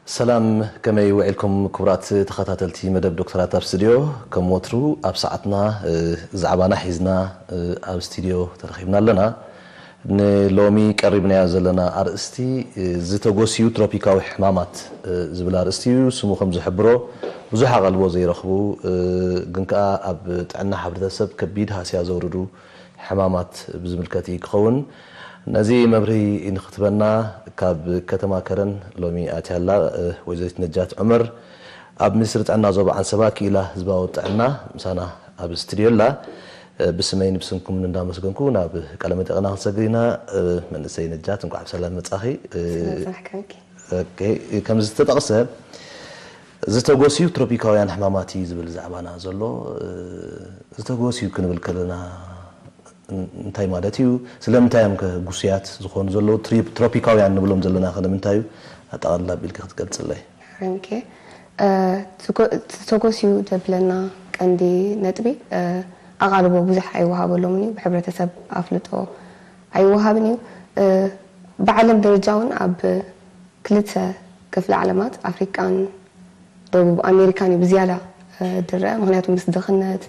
ሰላም፣ ከመይ ውዒልኩም ክቡራት ተኸታተልቲ መደብ ዶክተራት ኣብ ስቱድዮ? ከም ወትሩ ኣብ ሰዓትና፣ እ፣ ዛዕባና ሒዝና፣ እ፣ ኣብ ስቱድዮ ተረኺብና ኣለና። ንሎሚ ቀሪብናዮ ዘለና ኣርእስቲ፣ እ፣ ዝተጎስዩ ትሮፒካዊ ሕማማት፣ እ፣ ዝብል ኣርእስቲ እዩ። ስሙ ከም ዝሕብሮ ብዙሕ ኣቓልቦ ዘይረኽቡ፣ እ፣ ግን ከኣ ኣብ ጥዕና ሕብረተሰብ ከቢድ ሃስያ ዘውርዱ ሕማማት ብዝምልከት እዩ ክኸውን። ነዚ መብርሂ ንክትበና ካብ ከተማ ከረን ሎሚ ኣትያ ኣላ፣ እ፣ ወይዘሪት ነጃት ዑመር ኣብ ሚኒስትሪ ጥዕና ዞባ ዓንሰባ ክኢላ ህዝባዊ ጥዕና ምሳና ኣብ ስቱድዮ ኣላ። እ፣ ብስመይን ብስምኩምን እንዳመስገንኩ ናብ ቃለ መጠይቕና ክንሰግር ኢና። እ፣ መንእሰይ ነጃት፣ እንኳዕ ብሰላም መጻኺ። እ፣ ሰላም ጽባሕ ከመይኪ? ኦኬ፣ ከም ዝተጠቕሰ ዝተጎስዩ ትሮፒካውያን ሕማማት እዩ ዝብል ዛዕባና ዘሎ። እ፣ ዝተጎስዩ ክንብል ከለና ን-፣ እንታይ ማለት እዩ? ስለምንታይ እዮም ከ ጉሱያት ዝኾኑ ዘለዉ? ትሪ-፣ ትሮፒካውያን ንብሎም ዘለና ከ ንምንታይ እዩ? ኣጠቓልላ ኣቢልኪ ክትገልጽለይ። ኦኬ። እ፣ ዝጎ-፣ ዝተጎስዩ ዘብለና ቀንዲ ነጥቢ፣ እ፣ ኣቓልቦ ብዙሕ ኣይወሃበሎምን እዩ። ብሕብረተሰብ ኣፍልጦ ኣይወሃብን እዩ። እ፣ ብዓለም ደረጃ እውን ኣብ ክልተ ክፍለ ዓለማት፣ ኣፍሪቃን ደቡብ ኣሜሪካን እዩ ብዝያዳ፣ እ፣ ድረአ። ምኽንያቱ ምስ ድኽነት፣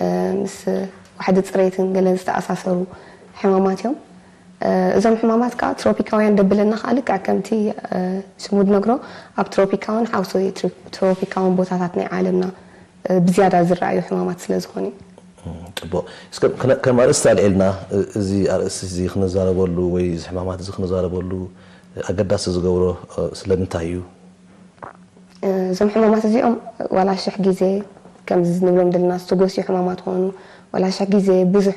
እ፣ ምስ ዋሕዲ ጽሬትን ገለን ዝተኣሳሰሩ ሕማማት እዮም። እ፣ እዞም ሕማማት ከኣ ትሮፒካውያን ደብለና ከኣ ልክዕ ከምቲ፣ እ፣ ሽሙ ዝነግሮ ኣብ ትሮፒካውን ሓውሲ ትሮ-፣ ትሮፒካውን ቦታታት ናይ ዓለምና፣ እ፣ ብዝያዳ ዝረኣዩ ሕማማት ስለ ዝኾኑ እዩ። እም፣ ጽቡቕ። እስከ ክነ-፣ ከም ኣርእስቲ ኣልዒልና፣ እ-፣ እዚ ኣርእስቲ እዚ ክንዛረበሉ ወይ እዚ ሕማማት እዚ ክንዛረበሉ፣ እ፣ ኣገዳሲ ዝገብሮ፣ እ፣ ስለምንታይ እዩ? እ፣ እዞም ሕማማት እዚኦም ዋላ ሽሕ ግዜ ከምዚ ንብሎም ዘለና ዝተጎስዩ ሕማማት ኾኑ፣ ዋላ ሽሕ ግዜ ብዙሕ፣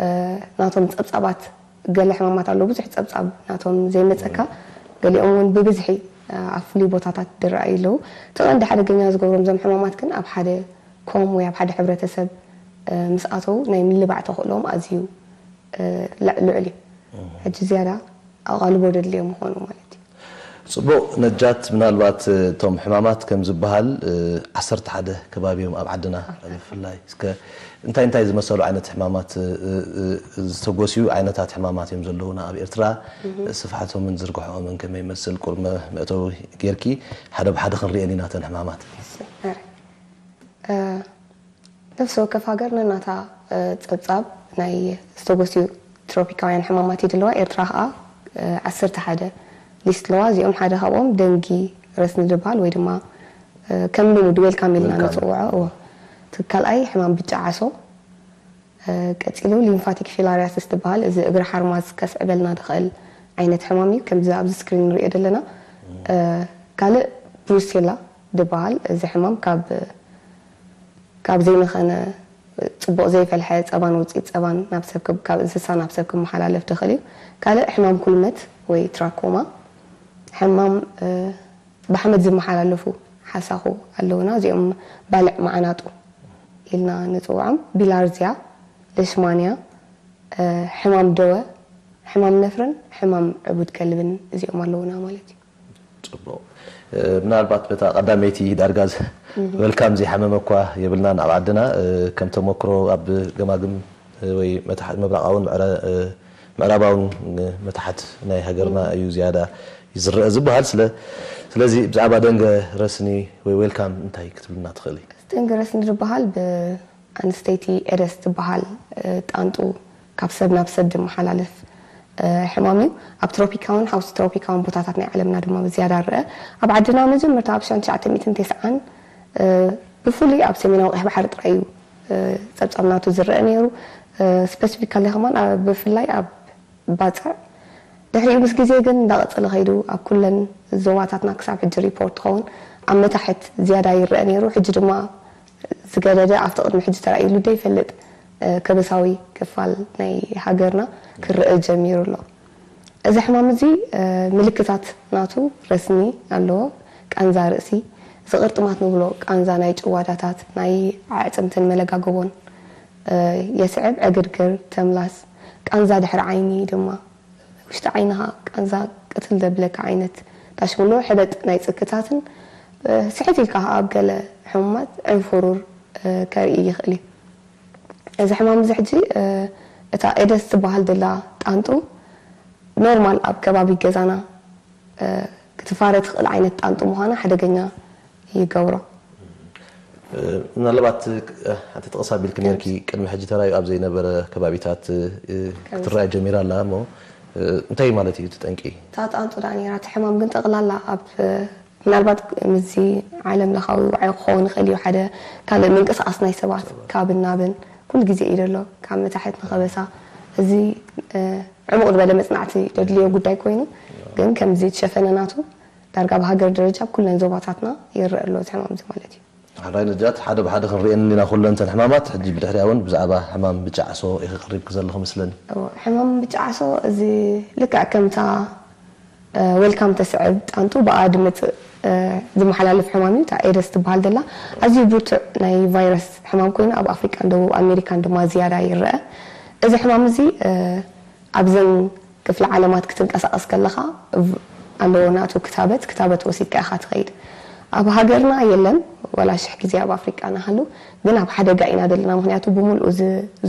እ፣ ናቶም ጸብጻባት፣ ገለ ሕማማት ኣለዉ ብዙሕ ጸብጻብ ናቶም ዘይመጸካ፣ ገሊኦም እውን ብብዝሒ፣ እ፣ ኣብ ፍሉይ ቦታታት ዝረኣዩ ኣለዉ። እቲ ቀንዲ ሓደገኛ ዝገብሮም እዞም ሕማማት ግን ኣብ ሓደ ኮም ወይ ኣብ ሓደ ሕብረተሰብ፣ እ፣ ምስ ኣተዉ ናይ ምልባዕ ተኽእሎኦም ኣዝዩ፣ እ፣ ል-፣ ልዑል እዩ። ሕጂ ዝያዳ ኣቓልቦ ደድልዮም ምኾኑ ማለት እዩ። ጽቡቕ ነጃት፣ ምናልባት፣ እ፣ እቶም ሕማማት ከም ዝበሃል፣ እ፣ ዓሰርተ ሓደ ከባቢ እዮም ኣብ ዓድና፣ ኣብ ዓድና። ብፍላይ። እስከ እንታይ እንታይ ዝመሰሉ ዓይነት ሕማማት፣ እ፣ እ፣ እ፣ ዝተጎስዩ ዓይነታት ሕማማት እዮም ዘለዉና ኣብ ኤርትራ? እህ። ስፍሓቶምን ዝርግሐኦምን ከመይ ይመስል? ቁርመ መእተዊ ጌርኪ ሓደ ብሓደ ክንሪኤን ኢና እተን ሕማማት። እሺ፣ ኣረ። እ፣ ነፍሲ ወከፍ ሃገር ነናታ፣ እ፣ ጸብጻብ ናይ ዝተጎስዩ ትሮፒካውያን ሕማማት እዩ ዘለዋ። ኤርትራ ከኣ፣ እ፣ ዓሰርተ ሓደ ሊስት ኣለዋ። እዚኦም ሓደ ካብኦም ደንጊ ረስኒ ዝበሃል ወይ ድማ፣ እ፣ ከም ልሙድ ዌልካም ኢልና ዌልካም። ንጽውዖ። እዎ። እቲ ካልኣይ ሕማም ብጫ ዓሶ፣ እ፣ ቀጺሉ ሊምፋቲክ ፊላርያሲስ ዝበሃል፣ እዚ እግሪ ሓርማዝ ከስዕበልና ዝኽእል ዓይነት ሕማም እዩ። ከምዚ ኣብዚ ስክሪን ንሪኦ ዘለና። እ፣ ካልእ ብሩሴላ ዝበሃል፣ እዚ ሕማም ካብ ካብ ዘይመኸነ፣ ጽቡቕ ዘይፈልሐ ጸባን ውጽኢት ጸባን ናብ ሰብ ክብ-፣ ካብ እንስሳ ናብ ሰብ ክመሓላለፍ ዝኽእል እዩ። ካልእ ሕማም ኩልመት ወይ ትራኮማ፣ ሕማም፣ እ፣ ብሓመድ ዝመሓላለፉ ሓሳኹ ኣለዉና። እዚኦም ባልዕ መዓናጡ ኢልና ንጽውዖም። ቢላርዝያ፣ ለሽማንያ፣ እ፣ ሕማም ደወ፣ ሕማም ነፍርን ሕማም ዕቡድ ከልብን እዚኦም ኣለዉና ማለት እዩ። ጽቡቕ። እ፣ ምናልባት በታ ቀዳመይቲ ዳርጋ ዝ-፣ እህ። ዌልካም ዘይሓመመ እኳ የብልናን ኣብ ዓድና። እ፣ ከም ተመክሮ ኣብ ገማግም፣ እ፣ ወይ መታሕት ምብራቓውን ምዕራ-፣ እ፣ ምዕራባውን፣ እ፣ መታሕት ናይ ሃገርና እዩ ዝያዳ ዝረአ ዝበሃል። ስለ-፣ ስለዚ ብዛዕባ ደንገ ረስኒ ወይ ዌልካም እንታይ ክትብልና ትኽእሊ? ደንገ ረስኒ ዝበሃል ብኣንስተይቲ ኤደስ ዝበሃል፣ እ፣ ጣንጡ ካብ ሰብ ናብ ሰብ ዝመሓላለፍ፣ እ፣ ሕማም እዩ። ኣብ ትሮፒካውን ሓውሲ ትሮፒካውን ቦታታት ናይ ዓለምና ድማ ብዝያዳ ይረአ። ኣብ ዓድና መጀመርታ ኣብ ሽሕን ትሽዓተ ሚእትን ተስዓን፣ እ፣ ብፍሉይ ኣብ ሰሜናዊ ቀይሕ ባሕሪ ጥራይ እዩ፣ እ፣ ጸብጻብ ናቱ ዝረአ ነይሩ። እ፣ ስፐሲፊካሊ ከማን ኣብ፣ ብፍላይ ኣብ ባጽዕ። ድሕሪኡ ምስ ግዜ ግን እንዳቐጸለ ከይዱ ኣብ ኩለን ዞባታትና ክሳብ ሕጂ ሪፖርት ትኸውን ኣብ መታሕት ዝያዳ ይረአ ነይሩ። ሕጂ ድማ ዝገደደ ኣብቲ ቅድሚ ሕጂ ተራእዩሉ ዘይፈልጥ፣ እ፣ ከበሳዊ ክፋል ናይ ሃገርና ክረአ ጀሚሩ ኣሎ። እዚ ሕማም እዚ፣ እ፣ ምልክታት ናቱ ረስኒ ኣለዎ፣ ቃንዛ ርእሲ፣ እዚ ቅርጥማት ንብሎ ቃንዛ ናይ ጭዋዳታት፣ ናይ ኣዕጽምትን መለጋገቦን፣ እ፣ የስዕብ፣ ዕግርግር፣ ተምላስ፣ ቃንዛ ድሕሪ ዓይኒ ድማ፣ ውሽጢ ዓይንኻ ቃንዛ ቅትል ዘብለካ ዓይነት ዳሽሙሎ፣ ሕበጥ ናይ ጽክታትን፣ እ፣ ስሕት ኢልካ ከኣ ኣብ ገለ ሕሙማት ዕንፍሩር፣ እ፣ ከርኢ ይኽእል እዩ። እዚ ሕማም እዚ ሕጂ፣ እ፣ እታ ኤደስ ትበሃል ዘላ ጣንጡ ኖርማል ኣብ ከባቢ ገዛና፣ እ፣ ትፋረ ትኽእል ዓይነት ጣንጡ ምዃና ሓደገኛ ይገብሮ። ምናልባት ሓንቲ ጥቕስ ኣቢልክ ነርኪ ቅድሚ ሕጂ ተራዩ ኣብ ዘይነበረ ከባቢታት ክትረኣ ጀሚራ ኣላ እሞ እንታይ ማለት እዩ እቲ ጠንቂ? እታ ጣንጡ ዳ ነራ እቲ ሕማም ግን ጠቕላላ ኣብ ምናልባት ምስዚ ዓለም ለኻዊ ዋዒ ክኸውን ይኽእል እዩ ሓደ ካልእ ምንቅስቓስ ናይ ሰባት ካብን ናብን ኩሉ ግዜ እዩ ዘሎ ካብ መታሕት ንኸበሳ እዚ ዕሙቕ ዝበለ መፅናዕቲ ደድልዮ ጉዳይ ኮይኑ ግን ከምዚ ትሸፈነ ናቱ ዳርጋ ብሃገር ደረጃ ኣብ ኩለን ዞባታትና ይረአ ኣሎ እዚ ሕማም እዚ ማለት እዩ። ሓራይ ነጃት ሓደ ብሓደ ክንሪኤን ኢና ኩለን ተን ሕማማት ሕጂ ብድሕሪያ እውን ብዛዕባ ሕማም ብጫ ዓሶ ኢኺ ቀሪብኪ ዘለኹ መስለኒ። እወ፣ ሕማም ብጫ ዓሶ እዚ ልክዕ ከምታ ወልካም ተስዕብ ጣንጡ ብኣ ድመፅእ ዝመሓላለፍ ሕማም እዩ። እታ ኤደስ ትበሃል ዘላ ኣዝዩ ብርቱዕ ናይ ቫይረስ ሕማም ኮይኑ ኣብ ኣፍሪቃን ደቡብ ኣሜሪካን ድማ ዝያዳ ይረአ። እዚ ሕማም እዚ ኣብዘን ክፍለ ዓለማት ክትንቀሳቐስ ከለኻ ኣለዎ ናቱ ክታበት ክታበት ወሲድካ ኢኻ ትኸይድ። ኣብ ሃገርና የለን ዋላ ሽሕ ግዜ ኣብ ኣፍሪቃ ናሃሉ ግን ኣብ ሓደጋ ኢና ዘለና ምክንያቱ ብምልኡ እዚ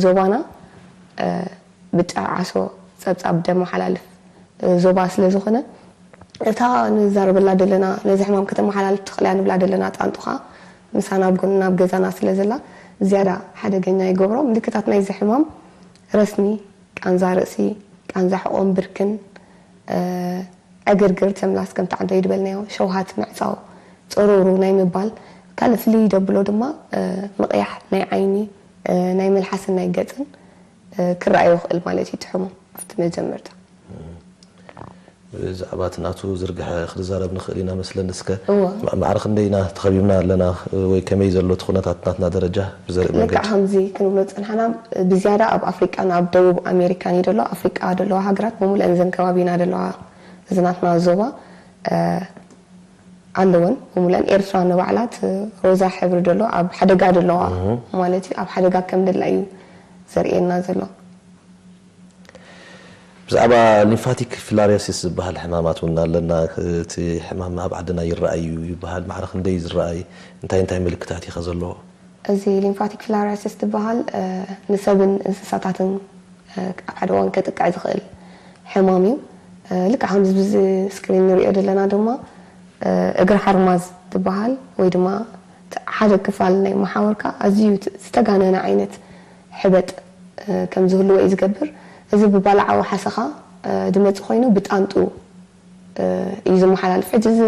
ዞባና ብጫ ዓሶ ጸብጻብ ደመሓላልፍ ዞባ ስለ ዝኾነ እታ ንዛረበላ ዘለና ነዚ ሕማም ከተመሓላልፍ ትኽእል እያ ንብላ ዘለና ጣንጡ ኸኣ ምሳና ኣብ ጎንና ኣብ ገዛና ስለ ዘላ ዝያዳ ሓደገኛ ይገብሮ። ምልክታት ናይዚ ሕማም ረስኒ፣ ቃንዛ ርእሲ፣ ቃንዛ ሕቖን ብርክን፣ ዕግርግር፣ ተምላስ ከምቲ ዓንዶ ይድበልናዮ፣ ሸውሃት ምዕጻው፣ ጸሮሩ ናይ ምባል፣ ካልእ ፍልይ ደብሎ ድማ ምቕያሕ ናይ ዓይኒ፣ ናይ መልሓስን ናይ ገጽን ክረኣዮ ይኽእል ማለት እዩ እቲ ሕሙም ኣብቲ መጀመርታ። ብዛዕባ እቲ ናቱ ዝርግሐ ክንዛረብ ንኽእል ኢና መስለኒ። እስከ እወ። ማ- ማዕረ ክንደይ ኢና ተኸቢብና ኣለና ወይ ከመይ ዘሎ እቲ ኩነታት ናትና ደረጃ ብዘርኢ ልክዕ መንገዲ? ከምዚ ክንብሎ ዝጸንሓና ብዝያዳ ኣብ ኣፍሪቃን ኣብ ደቡብ ኣሜሪካን እዩ ዘሎ። ኣፍሪቃ ዘለዋ ሃገራት ብምሉአን እዘን ከባቢና ዘለዋ እዚ ናትና ዞባ እ፣ ኣለወን ብምሉአን። ኤርትራ ንባዕላ እቲ ሮዛ ሕብሪ ዘሎ ኣብ ሓደጋ ዘለዋ ማለት እዩ። ኣብ ሓደጋ ከም ደላ እዩ ዘርእየና ዘሎ። ብዛዕባ ሊምፋቲክ ፊላርያሲስ ዝበሃል ሕማማት እውን ኣለና። እቲ ሕማም ኣብ ዓድና ይረኣይ እዩ ይበሃል። ማዕረ ክንደይ እዩ ዝረኣይ? እንታይ እንታይ ምልክታት እዩ ከ ዘለዎ? እዚ ሊምፋቲክ ፊላርያሲስ ዝበሃል ንሰብን እንስሳታትን ኣብ ሓደ እዋን ከጥቅዕ ዝኽእል ሕማም እዩ። ልክዕ ከምዚ ብዚ ስክሪን ንሪኦ ዘለና ድማ እግሪ ሓርማዝ ዝበሃል ወይ ድማ ሓደ ክፋል ናይ መሓውርካ ኣዝዩ ዝተጋነነ ዓይነት ሕበጥ ከም ዝህልዎ እዩ ዝገብር። እዚ ብባላዓ ወሓሰኻ ዝመፅእ ኮይኑ ብጣንጡ እዩ ዝመሓላልፍ። ሕጂ እዚ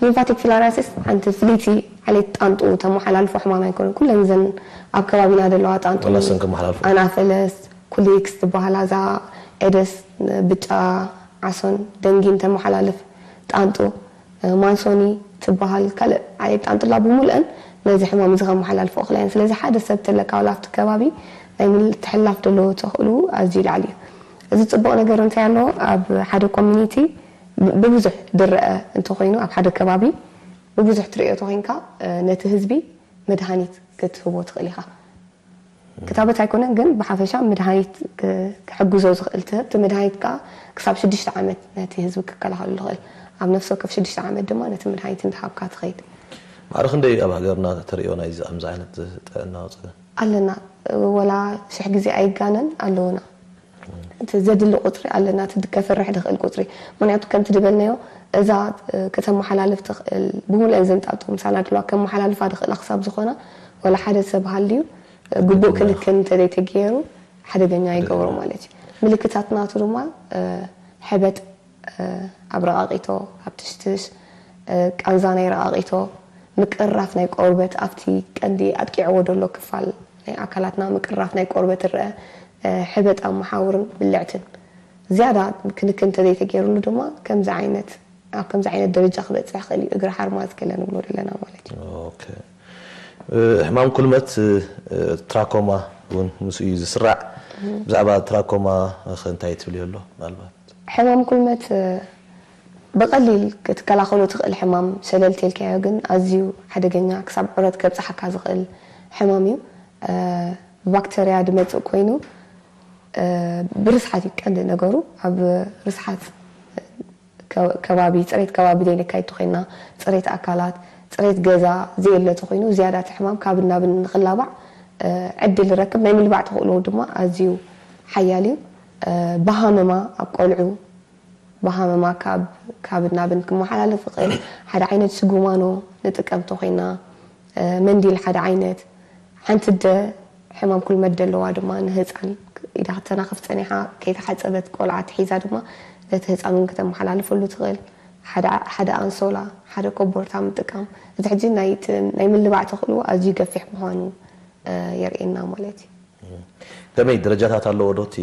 ሊምፋቲክ ፊላርያሲስ ሓንቲ ፍልይቲ ዓሌት ጣንጡ ተመሓላልፎ ሕማም ኣይኮነን። ኩለን እዘን ኣብ ከባቢና ዘለዋ ጣንጡ ዋላ እሰን ከመሓላልፎ። ኣናፈለስ፣ ኩሊክስ ዝበሃላ እዛ ኤደስ ብጫ ዓሶን ደንጊን ተመሓላልፍ ጣንጡ ማንሶኒ ትበሃል ካልእ ዓሌት ጣንጥላ ብምሉአን ነዚ ሕማም እዚ ከመሓላልፎ እኽላ እየን። ስለዚ ሓደ ሰብ ተለካ ዋላ ኣብቲ ከባቢ ናይ ምትሕልላፍ ዘለዎ ተኽእሉ ኣዝዩ ላዕሊ እዩ። እዚ ፅቡቕ ነገር እንታይ ኣሎ ኣብ ሓደ ኮሚኒቲ ብብዙሕ ድረአ እንተኮይኑ ኣብ ሓደ ከባቢ ብብዙሕ ትርእዮ ተኮይንካ ነቲ ህዝቢ መድሃኒት ክትህቦ ትኽእል ኢኻ። ክታበት ኣይኮነን ግን ብሓፈሻ መድሃኒት ክሕግዞ ዝኽእል ትህብ እቲ መድሃኒት ከዓ ክሳብ ሽዱሽተ ዓመት ነቲ ህዝቢ ክከላኸሉ ዝኽእል ኣብ ነፍሲ ወከፍ ሽዱሽተ ዓመት ድማ ነቲ መድሃኒት እንዳሃብካ ትኸይድ። ማዕረ ክንደይ ኣብ ሃገርና ተርእዮ ናይዚ ከምዚ ዓይነት ጥዕናዊ ፀገም? ኣለና ወላ ሽሕ ግዜ ኣይጋነን ኣለውና እቲ ዘድሊ ቁፅሪ ኣለና እቲ ከፍርሕ ዝኽእል ቁፅሪ ምክንያቱ ከምቲ ዝበልናዮ እዛ ከተመሓላልፍ ትኽእል ብምሉአን ዘንጣጡ ምሳና ድለዋ ከመሓላልፋ ድኽእላ ክሳብ ዝኾና ወላ ሓደ ሰብ ሃልዩ ግቡእ ክንክን እንተዘይተገይሩ ሓደገኛ ይገብሮ ማለት እዩ። ምልክታት ናቱ ድማ ሕበጥ ኣብ ረቓቒቶ፣ ኣብ ትሽትሽ፣ ቃንዛ ናይ ረቓቒቶ፣ ምቅርራፍ ናይ ቆርበት ኣብቲ ቀንዲ ኣጥቂዕዎ ዘሎ ክፋል ናይ ኣካላትና ምቅርራፍ ናይ ቆርበት ይረአ፣ ሕበጥ ኣብ መሓውርን ብልዕትን። ዝያዳ ክንክን እንተዘይተገይሩሉ ድማ ከምዚ ዓይነት ኣብ ከምዚ ዓይነት ደረጃ ክበፅሕ ይኽእል እዩ እግሪ ሓርማዝ ገለ ንብሎ ዘለና ማለት እዩ። ኦኬ። ሕማም ኩልመት ትራኮማ እውን ምስኡ እዩ ዝስራዕ። ብዛዕባ ትራኮማ ኸ እንታይ ትብልዮ ኣሎ? ምናልባት ሕማም ኩልመት ብቐሊል ክትከላኸሎ ትኽእል ሕማም ሸለል ተልካዮ ግን ኣዝዩ ሓደገኛ ክሳብ ዑረት ከብፅሓካ ዝኽእል ሕማም እዩ። ብባክተርያ ድመፅእ ኮይኑ ብርስሓት እዩ ቀንዲ ነገሩ ኣብ ርስሓት ከባቢ ፅሬት ከባቢ ዘይነካይድ ተኮይንና ፅሬት ኣካላት ፅሬት ገዛ ዘየለ ተኮይኑ ዝያዳ እቲ ሕማም ካብን ናብን ንክላባዕ ዕድል ይረክብ ናይ ምልባዕ ተክእሎ ድማ ኣዝዩ ሓያል እዩ ብሃመማ ኣብ ቆልዑ ብሃመማ ካብ ካብን ናብን ክመሓላለፍ ይኽእል። ሓደ ዓይነት ስጉማኖ ንጥቀም ተኾይና፣ መንዲል ሓደ ዓይነት፣ ሓንቲ ደ ሕማም ኩልመት ዘለዋ ድማ ንህፃን ኢዳ ክተናኽፍ ፀኒሓ ከይተሓፀበት ቆልዓ ትሒዛ ድማ ነቲ ህፃን እውን ክተመሓላልፈሉ ትኽእል። ሓደ ኣንሶላ፣ ሓደ ኮቦርታ ምጥቃም፣ እዚ ሕጂ ናይ ምልባዕ ተኽእልዎ ኣዝዩ ገፊሕ ምዃኑ የርእየና ማለት እዩ። ከመይ ደረጃታት ኣለዎ ዶ እቲ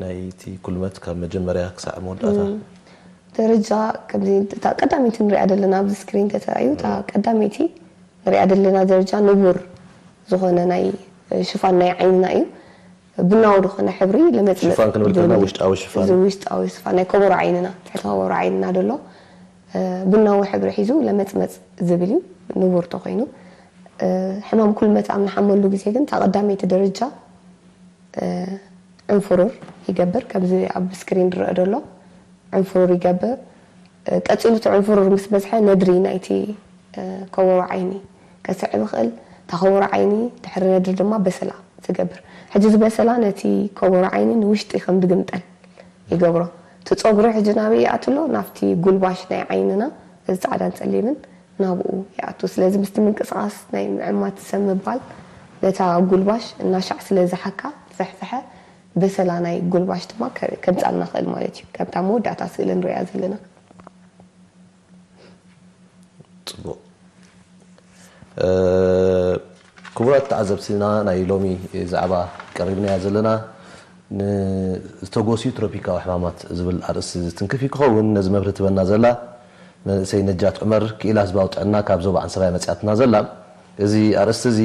ናይቲ ኩልመት ካብ መጀመርያ ክሳዕ መወዳእታ? ደረጃ ከምዚ እታ ቀዳመይቲ ንሪኣ ዘለና ኣብዚ ስክሪን ተተራእዩ እታ ቀዳመይቲ ንሪኣ ዘለና ደረጃ ንቡር ዝኾነ ናይ ሽፋን ናይ ዓይንና እዩ። ቡናዊ ዝኾነ ሕብሪ ለመፅመፅ ሽፋን ክንብል ከለና ውሽጣዊ ሽፋን። እዚ ውሽጣዊ ሽፋን ናይ ከበሮ ዓይንና ትሕቲ ከበሮ ዓይንና ደሎ ቡናዊ ሕብሪ ሒዙ ለመፅመፅ ዝብል እዩ። ንቡር ተኾይኑ ሕማም ኩልመት ኣብ ንሓመሉ ግዜ ግን እታ ቀዳመይቲ ደረጃ ዕንፍሩር ይገብር። ከምዚ ኣብ ስክሪን ዝረአ ዘሎ ዕንፍሩር ይገብር። ቀፂሉ እቲ ዕንፍሩር ምስ በዝሐ ነድሪ ናይቲ ከበሮ ዓይኒ ከስዕብ ይኽእል። እታ ከበሮ ዓይኒ ድሕሪ ነድሪ ድማ በሰላ ትገብር። ሕጂ እዚ በሰላ ነቲ ከበሮ ዓይኒ ንውሽጢ ከም ድግምጠል ይገብሮ። እቲ ፀጉሪ ሕጂ ናበይ ይኣትሎ? ናብቲ ጉልባሽ ናይ ዓይንና እዚ ፃዕዳን ፀሊምን ናብኡ ይኣቱ። ስለዚ ምስቲ ምንቅስቓስ ናይ ምዕማት ሰብ ምባል ነታ ጉልባሽ እናሻዕ ስለ ዝሓካ ዝሕፍሐ በሰላ ናይ ጉልባሽ ድማ ከምፃልና ክእል ማለት እዩ። ከምታ መወዳእታ ስእሊ ንሪኣ ዘለና። ፅቡቅ ክቡራት ተዓዘብትና ናይ ሎሚ ዛዕባ ቀሪብናያ ዘለና ንዝተጎስዩ ትሮፒካዊ ሕማማት ዝብል ኣርእስቲ ዝትንክፍ እዩ ክኸውን። ነዚ መብርህ ትበና ዘላ መንእሰይ ነጃት ዑመር ክኢላ ህዝባዊ ጥዕና ካብ ዞባ ዓንሰባ መፅያትና ዘላ። እዚ ኣርእስቲ እዚ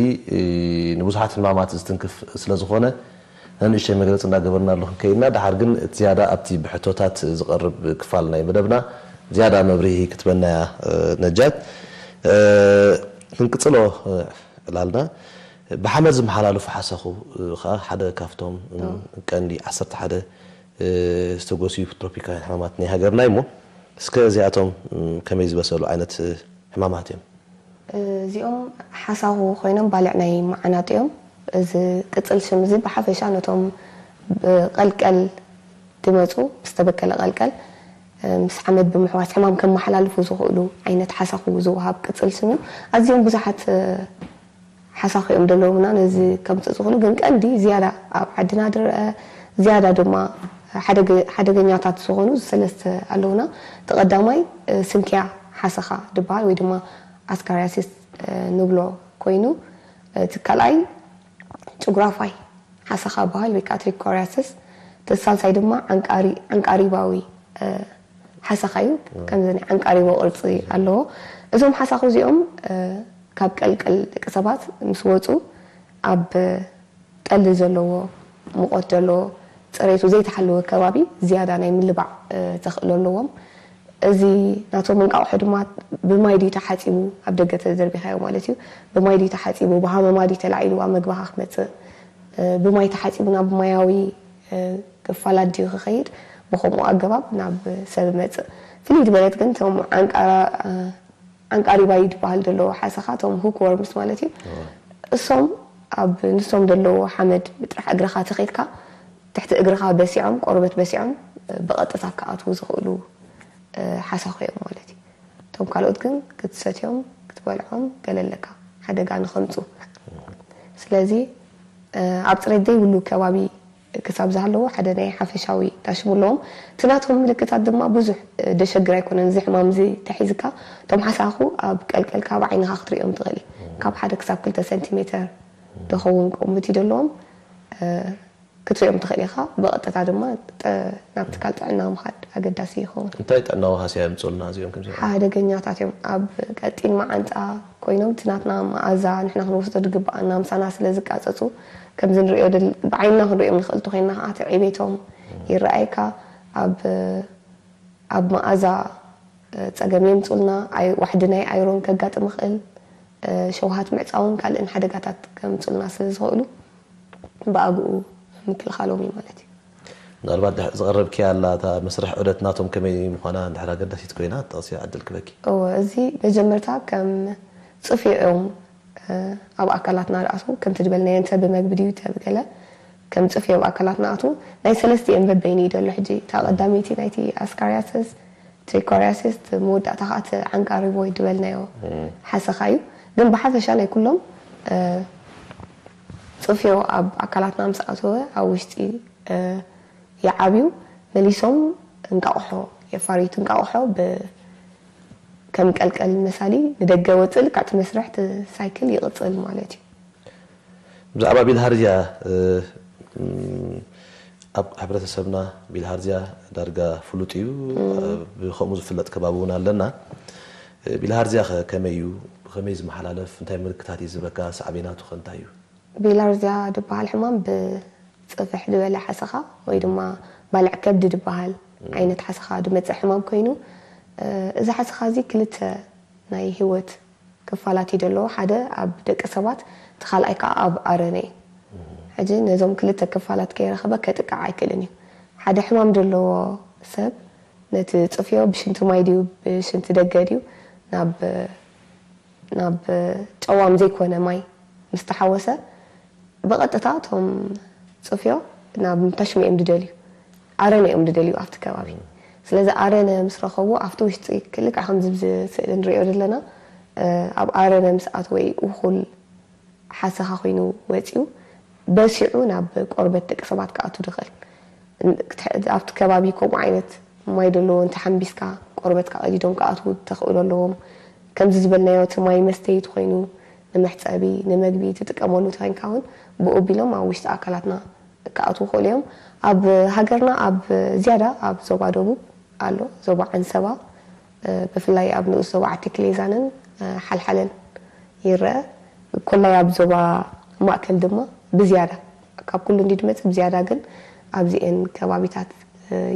ንብዙሓት ሕማማት ዝትንክፍ ስለ ዝኾነ ንእሽተይ መግለፂ እንዳገበርናሉ ክንከይድ ኢና። ድሓር ግን እቲ ዝያዳ ኣብቲ ብሕቶታት ዝቐርብ ክፋል ናይ መደብና ዝያዳ መብርሂ ክትበናያ ነጃት። ክንቅፅሎ ዕላልና ብሓመድ ዝመሓላለፉ ሓሳኹ ከዓ ሓደ ካብቶም ቀንዲ ዓሰርተ ሓደ ዝተጎስዩ ትሮፒካውያን ሕማማት ናይ ሃገርና እሞ እስከ እዚኣቶም ከመይ ዝበሰሉ ዓይነት ሕማማት እዮም? እዚኦም ሓሳኹ ኮይኖም ባልዕ ናይ መዓናጡ እዮም። እዚ ቅፅል ሽም እዚ ብሓፈሻ ነቶም ብቐልቀል ድመፁ ብዝተበከለ ቀልቀል ምስ ሓመድ ብምሕዋስ ሕማም ከመሓላልፉ ዝኽእሉ ዓይነት ሓሳኹ ዝወሃብ ቅፅል ሽም እዩ። ኣዝዮም ብዙሓት ሓሳኹ እዮም ዘለውና ነዚ ከምፅእ ዝኽእሉ፣ ግን ቀንዲ ዝያዳ ኣብ ዓድና ድረአ ዝያዳ ድማ ሓደገኛታት ዝኾኑ ሰለስተ ኣለውና። እቲ ቀዳማይ ስንክያ ሓሰኻ ድበሃል ወይ ድማ ኣስካርያሲስ ንብሎ ኮይኑ፣ እቲ ካልኣይ ጭጉራፋይ ሓሰኻ በሃል ወይ ከዓ ትሪኮርያሲስ፣ እቲ ሳልሳይ ድማ ዓንቃሪባዊ ሓሰኻ እዩ። ከምዚ ናይ ዓንቃሪቦ ቅርፂ ኣለዎ። እዞም ሓሳኹ እዚኦም ካብ ቀልቀል ደቂ ሰባት ምስ ወፁ ኣብ ጠሊ ዘለዎ፣ ሙቐት ዘለዎ፣ ፅሬቱ ዘይተሓለወ ከባቢ ዝያዳ ናይ ምልባዕ ተኽእሎ ኣለዎም። እዚ ናቶም እንቃቑሖ ድማ ብማይ ድዩ ተሓፂቡ ኣብ ደገ ተዘርቢኻዮ ማለት እዩ። ብማይ ድዩ ተሓፂቡ፣ ብሃመማ ድዩ ተላዒሉ ኣብ መግብኻ ክመፅእ፣ ብማይ ተሓፂቡ ናብ ማያዊ ክፋላት ድዩ ክኸይድ፣ ብኸምኡ ኣገባብ ናብ ሰብ መፅእ። ፍልይ ዝበለት ግን እቶም ዓንቃሪባይ ድበሃል ዘለዎ ሓሰኻ፣ እቶም ሁክወርምስ ማለት እዩ። እሶም ኣብ ንሶም ዘለዎ ሓመድ ብጥራሕ እግርኻ ተኺድካ ትሕቲ እግርኻ በሲዖም ቆርበት በሲዖም ብቐጥታ ክኣትዉ ዝኽእሉ ሓሳኹ እዮም ማለት እዩ። እቶም ካልኦት ግን ክትሰትዮም ክትበልዖም ገለ ኣለካ ሓደጋ ንኸምፁ። ስለዚ ኣብ ፅሬት ዘይብሉ ከባቢ ክሳብ ዝሃለዎ ሓደ ናይ ሓፈሻዊ ዳሽሙ ኣለዎም። እቲ ናቶም ምልክታት ድማ ብዙሕ ደሸግር ኣይኮነን። እዚ ሕማም እዚ ተሒዝካ እቶም ሓሳኹ ኣብ ቀልቀልካ ኣብ ዓይንኻ ክትሪኦም ትኽእል። ካብ ሓደ ክሳብ ክልተ ሰንቲሜተር ደኸውን ቆሙት እዩ ደለዎም። ክትሪኦም ትኽእል ኢኻ። ብቐጥታ ድማ ናብ ትካል ጥዕና ምኻድ ኣገዳሲ ይኸውን። እንታይ ጥዕናዊ ሃስያ የምፅኡልና እዚኦም? ሓደገኛታት እዮም። ኣብ ቀጢን መዓንጣ ኮይኖም እቲ ናትና መኣዛ ንሕና ክንወስዶ ዝግብኣና ምሳና ስለ ዝቃፀፁ ከምዚ ንሪኦ ብዓይንና ክንሪኦም ንኽእል ተኮይንና ከዓ እቲ ዕቤቶም ይረኣየካ። ኣብ ኣብ መኣዛ ፀገም የምፁልና። ዋሕዲ ናይ ኣይሮን ከጋጥም ይኽእል። ሸውሃት ምዕፃውን ካልእን ሓደጋታት ከምፁልና ስለ ዝኽእሉ ብኣግኡ ምክልኻሎም እዩ ማለት እዩ። ምናልባት ዝቐረብኪ ኣላ እታ መስርሕ ዑደት ናቶም ከመይ ምዃና እንድሕር ኣገዳሲት ኮይና ጠቕሲ ዕድል ክበኪ። እወ፣ እዚ መጀመርታ ከም ፅፊዖም ኣብ ኣካላትና ርኣሱ ከምቲ ዝበልናዮ እንተ ብመግቢ ድዩ ተብገለ ከም ጽፍዮ ኣብ ኣካላት ንኣትዉ ናይ ሰለስቲኦም በበይኑ እዩ ዘሎ። ሕጂ እታ ቀዳመይቲ ናይቲ ኣስካርያሲስ፣ ትሪኮርያሲስ፣ እቲ መወዳእታ ከዓ እቲ ዓንቃሪቦይድ ዝበልናዮ ሓሰኻ እዩ። ግን ብሓፈሻ ናይ ኩሎም ጽፍዮ ኣብ ኣካላትና ምስ ኣተወ ኣብ ውሽጢ ይዓብዩ፣ መሊሶም እንቃቑሖ የፋርዩ። እቲ እንቃቑሖ ከም ቀልቀል መሳሊ ንደገ ወፅእ፣ ልክዕ እቲ መስርሕ እቲ ሳይክል ይቕፅል ማለት እዩ። ብዛዕባ ቢልሃርዝያ ኣብ ሕብረተሰብና ቢልሃርዝያ ዳርጋ ፍሉጥ እዩ። ብከምኡ ዝፍለጥ ከባቢ እውን ኣለና። ቢልሃርዝያ ከ ከመይ እዩ? ብከመይ ዝመሓላለፍ? እንታይ ምልክታት እዩ ዝበካ? ሳዕቤናቱ ከ እንታይ እዩ? ቢላርዝያ ዝበሃል ሕማም ብፅፍሕ ዝበለ ሓሰኻ ወይ ድማ ባልዕ ከብዲ ዝበሃል ዓይነት ሓሰኻ ዝመፅእ ሕማም ኮይኑ፣ እዚ ሓሰኻ እዚ ክልተ ናይ ህይወት ክፋላት እዩ ዘለዎ። ሓደ ኣብ ደቂ ሰባት፣ እቲ ካልኣይ ከዓ ኣብ ኣረነ እዩ። ሕጂ ነዞም ክልተ ክፋላት ከይረኸበ ከጥቅዕ ኣይክእልን እዩ። ሓደ ሕማም ዘለዎ ሰብ ነቲ ፅፍዮ ብሽንቲ ማይ ድዩ ብሽንቲ ደገ ድዩ ናብ ናብ ጨዋም ዘይኮነ ማይ ምስ ተሓወሰ ብቐጥታ እቶም ፅፍዮ ናብ ተሽሙ እዮም ዝደልዩ፣ ኣረነ እዮም ዝደልዩ ኣብቲ ከባቢ። ስለዚ ኣረነ ምስ ረኸቡ ኣብቲ ውሽጢ ክልክዕ ከምዚ ብዚ ስእሊ ንሪኦ ዘለና ኣብ ኣረነ ምስ ኣተወ እዩ እኹል ሓሰኻ ኮይኑ ወፂኡ በሲዑ ናብ ቆርበት ደቂ ሰባት ክኣቱ ዝኽእል። ኣብቲ ከባቢ ከምኡ ዓይነት ማይ ዘለዎ እንተሓምቢስካ ቆርበትካ ቀዲዶም ክኣትዉ ተኽእሎ ኣለዎም። ከምዚ ዝበልናዮ እቲ ማይ መስተይ ተኾይኑ ንመሕፀቢ፣ ንመግቢ ትጥቀመሉ ተኾይንካ እውን ብኡ ኣቢሎም ኣብ ውሽጢ ኣካላትና ክኣትዉ ይኽእሉ እዮም። ኣብ ሃገርና ኣብ ዝያዳ ኣብ ዞባ ደቡብ ኣሎ፣ ዞባ ዓንሰባ ብፍላይ ኣብ ንኡስ ዞባ ዓዲ ክሌዛንን ሓልሓለን ይረአ። ኮላይ ኣብ ዞባ ማእከል ድማ ብዝያዳ ካብ ኩሉ እንዲ ድመጽእ ብዝያዳ ግን ኣብዚኤን ከባቢታት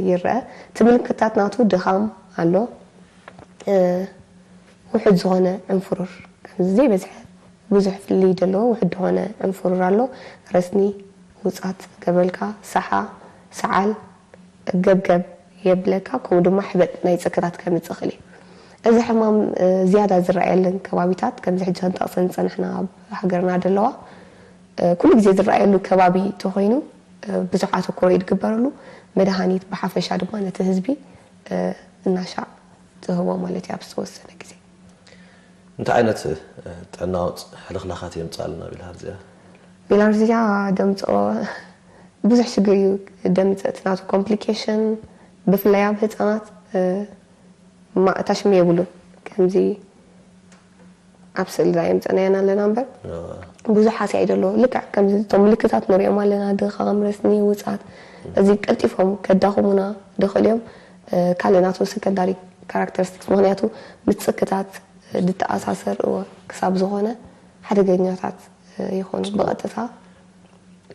ይረአ። እቲ ምልክታት ናቱ ድኻም ኣሎ፣ ውሑድ ዝኾነ ዕንፍሩር ዘይበዝሐ ብዙሕ ፍልልይ ዘለዎ ውሑድ ዝኾነ ዕንፍሩር ኣሎ። ረስኒ፣ ውጻት፣ ገብረልካ፣ ሰሓ፣ ሰዓል፣ ገብገብ የብለካ፣ ከምኡ ድማ ሕበጥ ናይ ጽክታት ከምጽእ ይኽእል እዩ። እዚ ሕማም ዝያዳ ዝረኣየለን ከባቢታት ከምዚ ሕጂ ክንጠቕሰን ዝጸናሕና ኣብ ሃገርና ዘለዋ ኩሉ ግዜ ዝረኣየሉ ከባቢ ተኾይኑ ብዙሕ ኣተኮሮ እዩ ዝግበረሉ። መድሃኒት ብሓፈሻ ድማ ነቲ ህዝቢ እናሻዕ ትህቦ ማለት እዩ ኣብ ዝተወሰነ ግዜ። እንታይ ዓይነት ጥዕናዊ ሕልኽላኻት የምፅኣልና ቢልሃርዝያ? ቢልሃርዝያ ደምፅኦ ብዙሕ ሽግር እዩ ደምፅእ። እቲ ናቱ ኮምፕሊኬሽን ብፍላይ ኣብ ህፃናት ማእታሽም የብሉን። ከምዚ ኣብ ስእሊ ዳ የምፀናየን ኣለና እምበር ብዙሕ ሓስያ እዩ ዘለዎ። ልክዕ ከምዚ እቶም ምልክታት ንሪኦም ኣለና፣ ድኻም፣ ረስኒ፣ ውፃት፣ እዚ ቀልጢፎም ከዳኽሙና ድኽእል እዮም። ካልእ ናቱ ሰከንዳሪ ካራክተሪስቲክስ ምክንያቱ ምስ ፅክታት ዝተኣሳሰር እወ ክሳብ ዝኾነ ሓደገኛታት ይኾኑ ብቐጥታ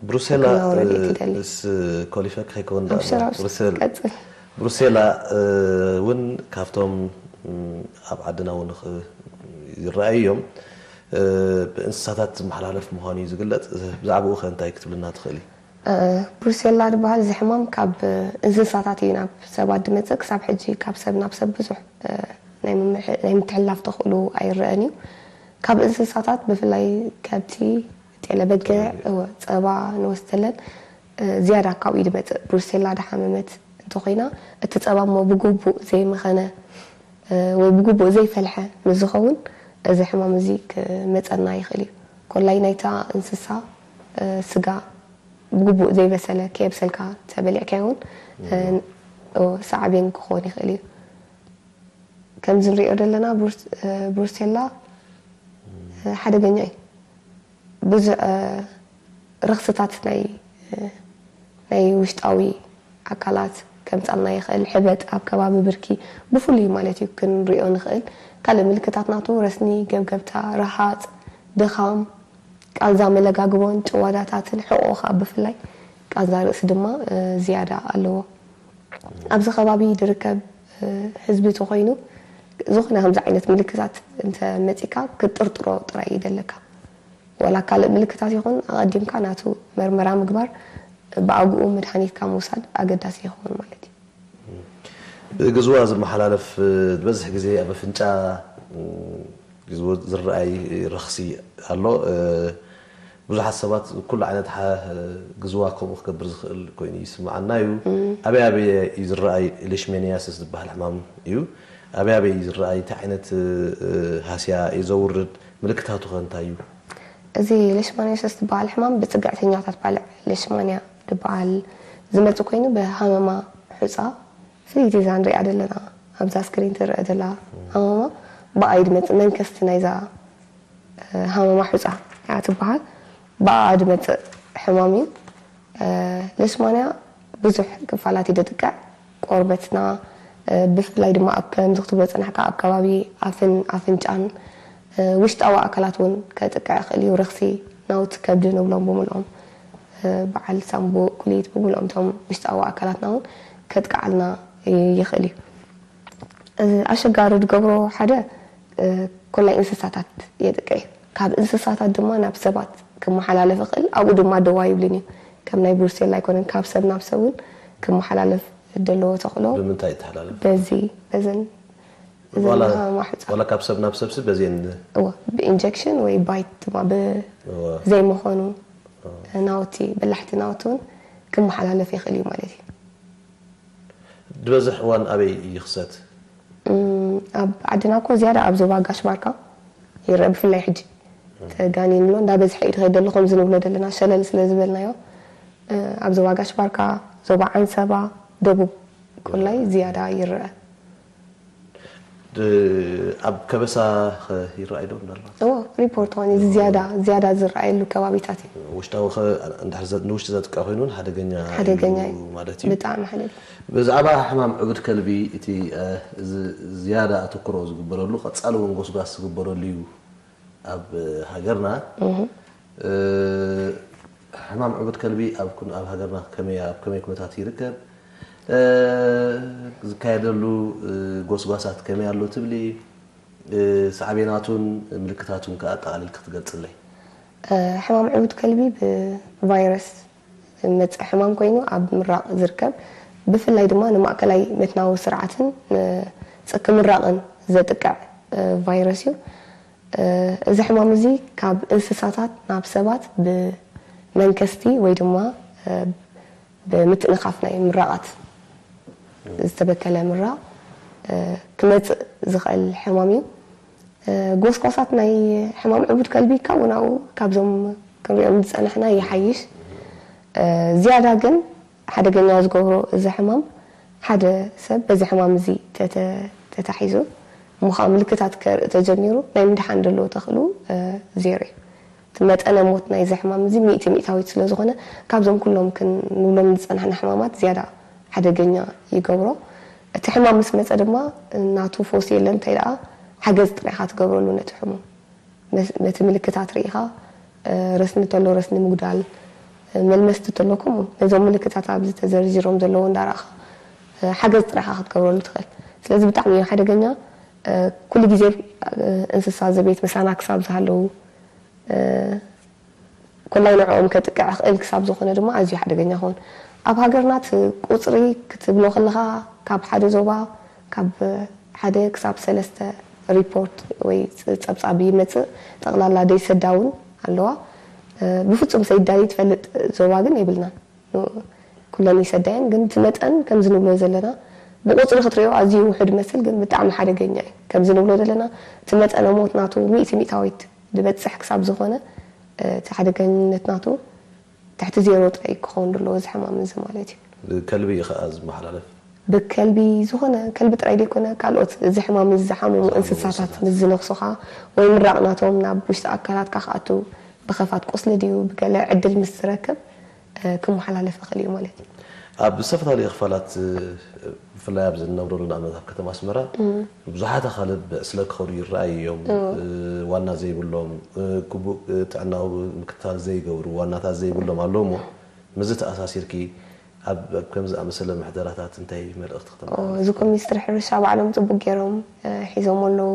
ብሩሴላ ሕክምናዊ ረድኤት ይደሊ። ስ ኮሊፈክ ከይከውን ደኣ ኣብሽር፣ ኣብሽር፣ ብሩሴል ቀጽል። ብሩሴላ እውን ካብቶም ኣብ ዓድና እውን ይረኣዩ እዮም። ብእንስሳታት ዝመሓላለፍ ምዃኑ እዩ ዝግለጽ። ብዛዕባኡ ከ እንታይ ክትብልና ትኽእሊ? ብሩሴላ ዝበሃል እዚ ሕማም ካብ እንስሳታት እዩ ናብ ሰባት ዝመፅእ። ክሳብ ሕጂ ካብ ሰብ ናብ ሰብ ብዙሕ ናይ ምምሕ- ናይ ምትሕልላፍ ተኽእሎ ኣይረአን እዩ። ካብ እንስሳታት ብፍላይ ከብቲ፣ ጤለ በጊዕ፣ እወ፣ ፀባ ንወስደለን ዝያዳ ካብኡ እዩ ዝመፅእ። ብሩሴላ ዝሓመመት እንተኾይና እቲ ፀባ እሞ ብግቡእ ዘይመኸነ ወይ ብግቡእ ዘይፈልሐ ምስ ዝኸውን እዚ ሕማም እዚ ክመፀና ይኽእል እዩ። ኮላይ ናይታ እንስሳ ስጋ ብግቡእ ዘይበሰለ ከየብሰልካ ተበሊዕካዮ እውን ሳዕቤን ክኾን ይኽእል እዩ። ከምዚ ንሪኦ ዘለና ብሩሴላ ሓደገኛ እዩ። ብዙሕ ረኽስታት ናይ ናይ ውሽጣዊ ኣካላት ከምፃልና ይኽእል። ሕበጥ ኣብ ከባቢ ብርኪ ብፍሉይ ማለት እዩ ክንሪኦ ንኽእል። ካልእ ምልክታት ናቱ ረስኒ፣ ገብገብታ፣ ረሃፅ፣ ድኻም፣ ቃንዛ መለጋግቦን ጭዋዳታትን ሕቖ ከዓ ብፍላይ ቃንዛ ርእሲ ድማ ዝያዳ ኣለዎ። ኣብዚ ከባቢ ዝርከብ ህዝቢ ተኾይኑ ዝኾነ ከምዚ ዓይነት ምልክታት እንተ መፂካ ክትጥርጥሮ ጥራይ እዩ ዘለካ። ዋላ ካልእ ምልክታት ይኹን ኣቐዲምካ ናቱ መርመራ ምግባር ብኣግኡ መድሃኒትካ ምውሳድ ኣገዳሲ ይኸውን ማለት እዩ። ብግዝዋ ዝመሓላለፍ ዝበዝሕ ግዜ ኣብ ኣፍንጫ ግዝዎ ዝረኣይ ረኽሲ ኣሎ። ብዙሓት ሰባት ኩሉ ዓይነት ግዝዋ ከምኡ ክገብር ዝኽእል ኮይኑ ይስምዓና እዩ። ኣበይ ኣበይ እዩ ዝረኣይ? ሌሽማኒያሲስ ዝበሃል ሕማም እዩ። ኣበይ ኣበይ እዩ ዝረኣይ? እንታይ ዓይነት ሃስያ እዩ ዘውርድ? ምልክታቱ ከ እንታይ እዩ? እዚ ሌሽማኒያሲስ ዝበሃል ሕማም ብፅግዕተኛታት ባልዕ ሌሽማንያ ዝበሃል ዝመፅእ ኮይኑ ብሃመማ ሑፃ ፍልይቲ እዛ ንሪኣ ዘለና ኣብዛ ስክሪን ትረአ ዘላ ሃመማ ብኣይ ድመፅእ መንከስቲ ናይዛ ሃመማ ሑፃ እያ ትበሃል። ብኣ ድመፅእ ሕማም እዩ። ሌሽማንያ ብዙሕ ክፋላት እዩ ደጥቅዕ። ቆርበትና ብፍላይ ድማ ኣብ ከምዚ ክትብሎ ፀናሕካ ኣብ ከባቢ ኣፍን ኣፍንጫን ውሽጣዊ ኣካላት እውን ከጥቅዕ ይኽእል እዩ። ረኽሲ ናውቲ ከብዲ ንብሎም ብምልኦም በዓል ሳምቡእ ኩሊት ብምልኦም እቶም ውሽጣዊ ኣካላትና እውን ከጥቅዓልና ይኽእል እዩ። ኣሸጋሪ ዝገብሮ ሓደ ኮላይ እንስሳታት የጥቅዕ እዩ። ካብ እንስሳታት ድማ ናብ ሰባት ክመሓላለፍ ይኽእል። ኣብኡ ድማ ደዋ ይብልን እዩ። ከም ናይ ብሩሴላ ኣይኮነን፣ ካብ ሰብ ናብ ሰብ እውን ክመሓላለፍ ዘለዎ ተኽእሎ። ብምንታይ ይተሓላለፍ? በዚ በዘን ዋላ ካብ ሰብ ናብ ሰብሲ በዚን ብኢንጀክሽን ወይ ባይት ድማ ዘይምኾኑ ናውቲ በላሕቲ ናውቲ እውን ክመሓላለፍ ይኽእል እዩ ማለት እዩ። ዝበዝሕ እዋን ኣበይ ይኽሰት? ኣብ ዓድና እኮ ዝያዳ ኣብ ዞባ ጋሽ ባርካ ይረአ። ብፍላይ ሕጂ ተጋኒንሎ እንዳበዝሐ እዩ ዝኸይድ ዘሎ ከምዚ ንብሎ ዘለና ሸለል ስለ ዝበልናዮ ኣብ ዞባ ጋሽ ባርካ፣ ዞባ ዓንሰባ፣ ደቡብ ቆላይ ዝያዳ ይረአ። ኣብ ከበሳ ይረኣይ ዶ ምናልባት? እዎ ሪፖርት ኾን እዚ ዝያዳ ዝያዳ ዝረኣየሉ ከባቢታት እዩ። ውሽጣዊ ንውሽጢ ዘጥቃ ኮይኑ ሓደገኛ ሓደገኛ ማለት እዩ። ብጣዕሚ ሓደገ ብዛዕባ ሕማም ዕቡድ ከልቢ እቲ ዝያዳ ኣተኩሮ ዝግበረሉ ቀፃሊ እውን ጎስጓስ ዝግበረሉ እዩ ኣብ ሃገርና። ሕማም ዕቡድ ከልቢ ኣብ ሃገርና ከመይ ኣብ ከመይ ኩነታት ይርከብ? ዝካየደሉ ጎስጓሳት ከመይ ኣሎ ትብሊ? ሳዕቤናቱን ምልክታቱን ከኣ ኣጠቓሊልኪ ክትገልጽለይ። ሕማም ዕቡድ ከልቢ ብቫይረስ ዝመፅእ ሕማም ኮይኑ ኣብ ምራቕ ዝርከብ ብፍላይ ድማ ንማእከላይ መትናዊ ስርዓትን ንፅኪ ምራቕን ዘጥቅዕ ቫይረስ እዩ። እዚ ሕማም እዚ ካብ እንስሳታት ናብ ሰባት ብመንከስቲ ወይ ድማ ብምትእንኻፍ ናይ ምራቓት ዝተበከለ ምራቕ ክመፅእ ዝኽእል ሕማም እዩ። ጎስጓሳት ናይ ሕማም ዕቡድ ከልቢ ካብኡ ናብኡ ካብዞም ክንሪኦም ዝፀናሕና ይሓይሽ። ዝያዳ ግን ሓደገኛ ዝገብሮ እዚ ሕማም ሓደ ሰብ በዚ ሕማም እዚ ተታሒዙ እሞ ከዓ ምልክታት ከርኢ ተጀሚሩ ናይ ምድሓን ዘለዎ ተኽእሎ ዜሮ እዩ። እቲ መጠነ ሞት ናይዚ ሕማም እዚ ሚእቲ ሚእታዊት ስለ ዝኾነ ካብዞም ኩሎም ክንብሎም ዝፀናሕና ሕማማት ዝያዳ ሓደገኛ ይገብሮ። እቲ ሕማም ምስ መፀ ድማ ናቱ ፈውሲ የለን እንታይ ደኣ ሓገዝ ጥራይ ኢኻ ትገብረሉ ነቲ ሕሙም። ነቲ ምልክታት ርኢኻ ረስኒ ተሎ ረስኒ ምጉዳል፣ መልመስቲ ተሎ ከምኡ ነዞም ምልክታት ኣብዚ ተዘርዚሮም ዘለዉ እንዳረእኻ ሓገዝ ጥራይ ኢኻ ክትገብረሉ ትኽእል። ስለዚ ብጣዕሚ እዩ ሓደገኛ። ኩሉ ግዜ እንስሳ ዘቤት ምሳና ክሳብ ዝሃለዉ ኮላይ ንዕኦም ከጥቅዕ ክእል ክሳብ ዝኾነ ድማ ኣዝዩ ሓደገኛ ይኸውን። ኣብ ሃገርና እቲ ቁፅሪ ክትብሎ ከለኻ ካብ ሓደ ዞባ ካብ ሓደ ክሳብ ሰለስተ ሪፖርት ወይ ፀብፃብ ይመፅእ። ጠቕላላ ደይሰዳ እውን ኣለዋ። ብፍፁም ሰይዳ ዘይትፈልጥ ዞባ ግን የብልናን። ኩለን ይሰዳየን ግን እቲ መጠን ከምዚ ንብሎ ዘለና ብቁፅሪ ክትሪኦ ኣዝዩ ውሑድ መስል ግን ብጣዕሚ ሓደገኛ እዩ። ከምዚ ንብሎ ዘለና እቲ መጠነ ሞት ናቱ ሚእቲ ሚእታዊት ዝበፅሕ ክሳብ ዝኾነ እቲ ሓደገኝነት ናቱ ትሕቲ ዜሮ ጥራይ ክኸውን ዘለዎ እዚ ሕማም እዚ ማለት እዩ። ብከልቢ እዩ ከዓ ዝመሓላለፍ። ብከልቢ ዝኾነ ከልቢ ጥራይ ዘይኮነ ካልኦት እዚ ሕማም እዚ ዝሓመሙ እንስሳታት ምስ ዝነኽሱኻ ወይ ምራቕ ናቶም ናብ ውሽጢ ኣካላትካ ክኣቱ ብኸፋት ቁስሊ ድዩ ብገለ ዕድል ምስ ዝረክብ ክመሓላለፍ ይኽእል እዩ ማለት እዩ። ኣብ ዝተፈላለዩ ክፋላት ብፍላይ ኣብዚ እንነብረሉ ንኣብነት ኣብ ከተማ ኣስመራ ብዙሓት ኣኻልብ ብዕስለ ክኸዱ ይረኣዩ እዮም። ዋና ዘይብሎም፣ ግቡእ ጥዕናዊ ምክትታል ዘይገብሩ፣ ዋናታት ዘይብሎም ኣለዉ እሞ ምስዚ ተኣሳሲርኪ ኣብ ከምዚ ዝኣመሰለ ምሕደራታት እንታይ መልእኽቲ ክተመሓላልፊ? እዚ ኮሚኒስትሪ ሕርሻ ባዕሎም ፅቡቅ ገይሮም ሒዞም ኣለዉ።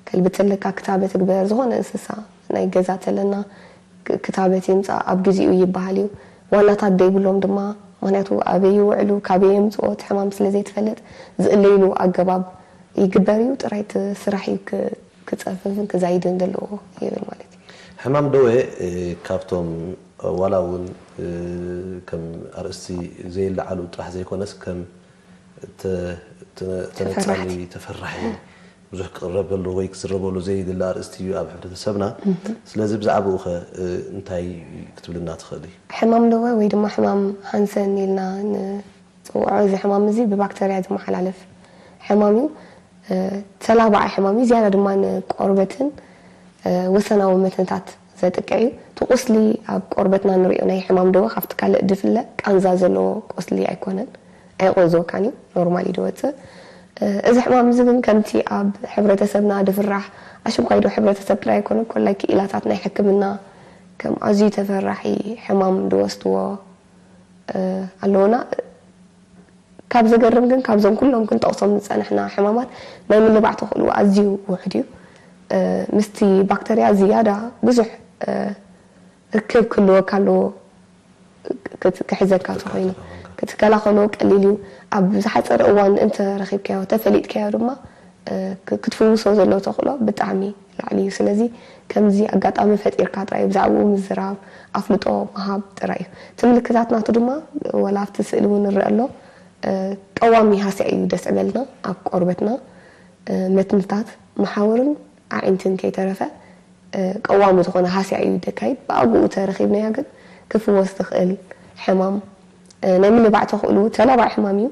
ከልቢ ተለካ ክታበት ግበር፣ ዝኾነ እንስሳ ናይ ገዛ ተለና ክታበት ይምፃእ ኣብ ግዚኡ ይበሃል እዩ። ዋናታት ዘይብሎም ድማ ምክንያቱ ኣበይ ይውዕሉ ካበይ የምፅኦ እቲ ሕማም ስለ ዘይትፈልጥ ዝእለይሉ ኣገባብ ይግበር እዩ። ጥራይ እቲ ስራሕ እዩ ክፀፍፍን ክዛይድን ዘለዎ ይብል ማለት እዩ። ሕማም ደዌ ካብቶም ዋላ እውን ከም ኣርእስቲ ዘይለዓሉ ጥራሕ ዘይኮነስ ከም ተነጻሊ ተፈራሒ ብዙሕ ክቕረበሉ ወይ ክዝረበሉ ዘይድለ ኣርእስቲ እዩ ኣብ ሕብረተሰብና። ስለዚ ብዛዕባኡ ኸ እንታይ ክትብልና ትኽእል እዩ? ሕማም ደወ ወይ ድማ ሕማም ሃንሰን ኢልና ንፅውዖ፣ እዚ ሕማም እዚ ብባክተርያ ዝመሓላለፍ ሕማም እዩ። ተላባዒ ሕማም እዩ። ዝያዳ ድማ ንቆርበትን ወሰናዊ መትንታት ዘጥቅዕ እዩ። እቲ ቁስሊ ኣብ ቆርበትና ንሪኦ ናይ ሕማም ደወ ካብቲ ካልእ ድፍለ ቃንዛ ዘለዎ ቁስሊ ኣይኮነን። ኣይቆዝወካን እዩ፣ ኖርማል እዩ ድወፅእ። እዚ ሕማም እዚ ግን ከምቲ ኣብ ሕብረተሰብና ድፍራሕ፣ ኣሽንኳይዶ ሕብረተሰብ ጥራይ ኣይኮነ፣ ኮላይ ክኢላታት ናይ ሕክምና ከም ኣዝዩ ተፈራሒ ሕማም ድወስድዎ ኣለውና። ካብ ዘገርም ግን ካብዞም ኩሎም ክንጠቕሶም ዝጸናሕና ሕማማት ናይ ምልባዕ ተኽእልኡ ኣዝዩ ውሑድ እዩ። ምስቲ ባክተርያ ዝያዳ ብዙሕ ርክብ ክህልወካ ኣለዎ። ክሕዘካ ተኮይኑ ክትከላኸሎ ቀሊል እዩ። ኣብ ዝሓፀረ እዋን እንተ ረኺብካዮ ተፈሊጥካዮ ድማ ክትፍውሶ ዘሎ ተኽእሎ ብጣዕሚ ላዕሊ እዩ። ስለዚ ከምዚ ኣጋጣሚ ፈጢርካ ጥራይ ብዛዕባኡ ምዝራብ ኣፍልጦ ምሃብ ጥራይ እዩ። እቲ ምልክታት ናቱ ድማ ወላ ኣብቲ ስእሊ እውን ንረአ ኣሎ። ቀዋሚ ሃስያ እዩ ደስዕበልና ኣብ ቆርበትና፣ መትንታት፣ መሓውርን ኣዒንትን ከይተረፈ ቀዋሚ ዝኾነ ሃስያ እዩ ደካይድ። ብኣግኡ ተረኺብናያ ግን ክፍወስ ትኽእል ሕማም፣ ናይ ምልባዕ ተኽእሉ ተላባዒ ሕማም እዩ።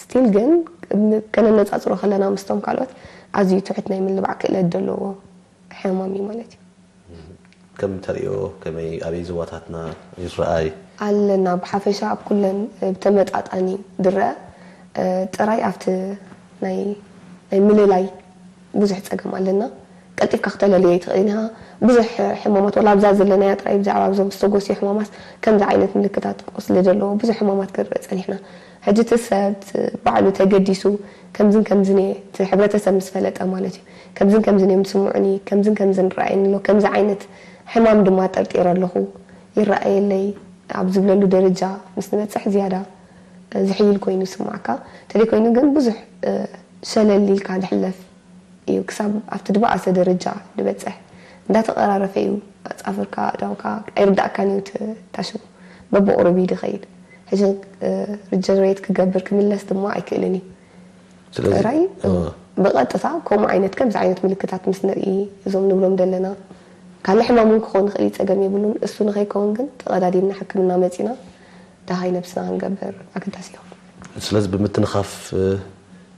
ስቲል ግን ከነነጻጽሮ ከለና ምስቶም ካልኦት ኣዝዩ ትሑት ናይ ምልባዕ ክእለት ዘለዎ ሕማም እዩ ማለት እዩ። ከም ተርእዮ ከመይ ኣበይ ዞባታትና ይረኣይ? ኣለና ብሓፈሻ ኣብ ኩለን ብተመጣጣኒ ድረአ፣ ጥራይ ኣብቲ ናይ ናይ ምልላይ ብዙሕ ጸገም ኣለና። ቀልጢፍካ ክተለልዮ ኣይትኽእልን ኢኻ። ብዙሕ ሕማማት፣ ወላ ኣብዛ ዘለናያ ጥራይ ብዛዕባ ኣብዞም ዝተጎስዩ ሕማማት ከምዚ ዓይነት ምልክታት ቁስሊ ዘለዎ ብዙሕ ሕማማት ክንርኢ ጸኒሕና። ሕጂ እቲ ሰብ ባዕሉ ተገዲሱ ከምዝን ከምዝን እየ፣ እቲ ሕብረተሰብ ምስ ፈለጠ ማለት እዩ፣ ከምዝን ከምዝን እዮም ዝስምዑኒ፣ ከምዝን ከምዝን ይረኣየኒ ኣሎ፣ ከምዚ ዓይነት ሕማም ድማ ጠርጢረ ኣለኹ፣ ይረኣየለይ ኣብ ዝብለሉ ደረጃ ምስ ንበጽሕ ዝያዳ ዝሕይል ኮይኑ ይስማዓካ። እንተዘይኮይኑ ግን ብዙሕ ሸለል ኢልካ ዝሕለፍ እዩ፣ ክሳብ ኣብቲ ዝበኣሰ ደረጃ ዝበጽሕ። እንዳተቐራረፈ እዩ ኣጻፍርካ፣ ኣእዳውካ ኣይርዳእካን እዩ እቲ ታሽሙ። በብቑሩብ እዩ ዝኸይድ። ሕጂ ሪጀነሬት ክገብር ክምለስ ድማ ኣይክእልን እዩ። ስለዚ ጥራይ እ። ብቐጥታ ከምኡ ዓይነት ከምዚ ዓይነት ምልክታት ምስ ንርኢ እዞም ንብሎም ዘለና ካልእ ሕማም እውን ክኸውን ይኽእል እዩ፣ ጸገም የብሉን። እሱ ንኸይከውን ግን ተቐዳዲምና ሕክምና መጺና ደሃይ ነብስና ክንገብር ኣገዳሲ ይኸውን። ስለዚ ብምትንኻፍ እ፣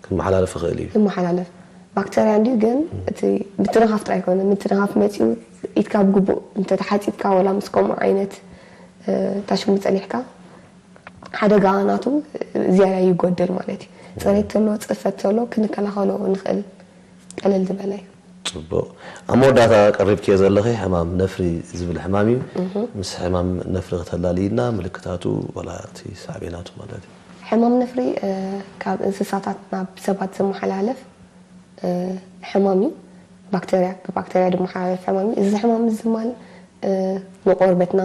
ክመሓላለፍ ይኽእል እዩ። ይመሓላለፍ። ባክተርያ እንድዩ ግን እቲ ምትንኻፍ ጥራይ ኣይኮነ፣ ምትንኻፍ መጺኡ ኢድካ ብግቡእ እንተተሓጺብካ ወላ ምስ ከምኡ ዓይነት እ፣ ታሽሙ ጸኒሕካ ሓደጋ ናቱ ዝያዳ ይጎደል ማለት እዩ። ጽሬት ተሎ፣ ጽፈት ተሎ ክንከላኸሎ ንኽእል ቀለል ዝበለ እዩ። ጽቡቕ። ኣብ መወዳእታ ቀሪብክዮ ዘለኺ ሕማም ነፍሪ ዝብል ሕማም እዩ። ምስ ሕማም ነፍሪ ከተላልይና ምልክታቱ ዋላ እቲ ሳዕቤናቱ ማለት እዩ። ሕማም ነፍሪ እ፣ ካብ እንስሳታት ናብ ሰባት ዝመሓላለፍ እ፣ ሕማም እዩ። ባክተርያ ብባክተርያ ዝመሓላለፍ ሕማም እዩ። እዚ ሕማም እዚ ድማ እ፣ ንቆርበትና፣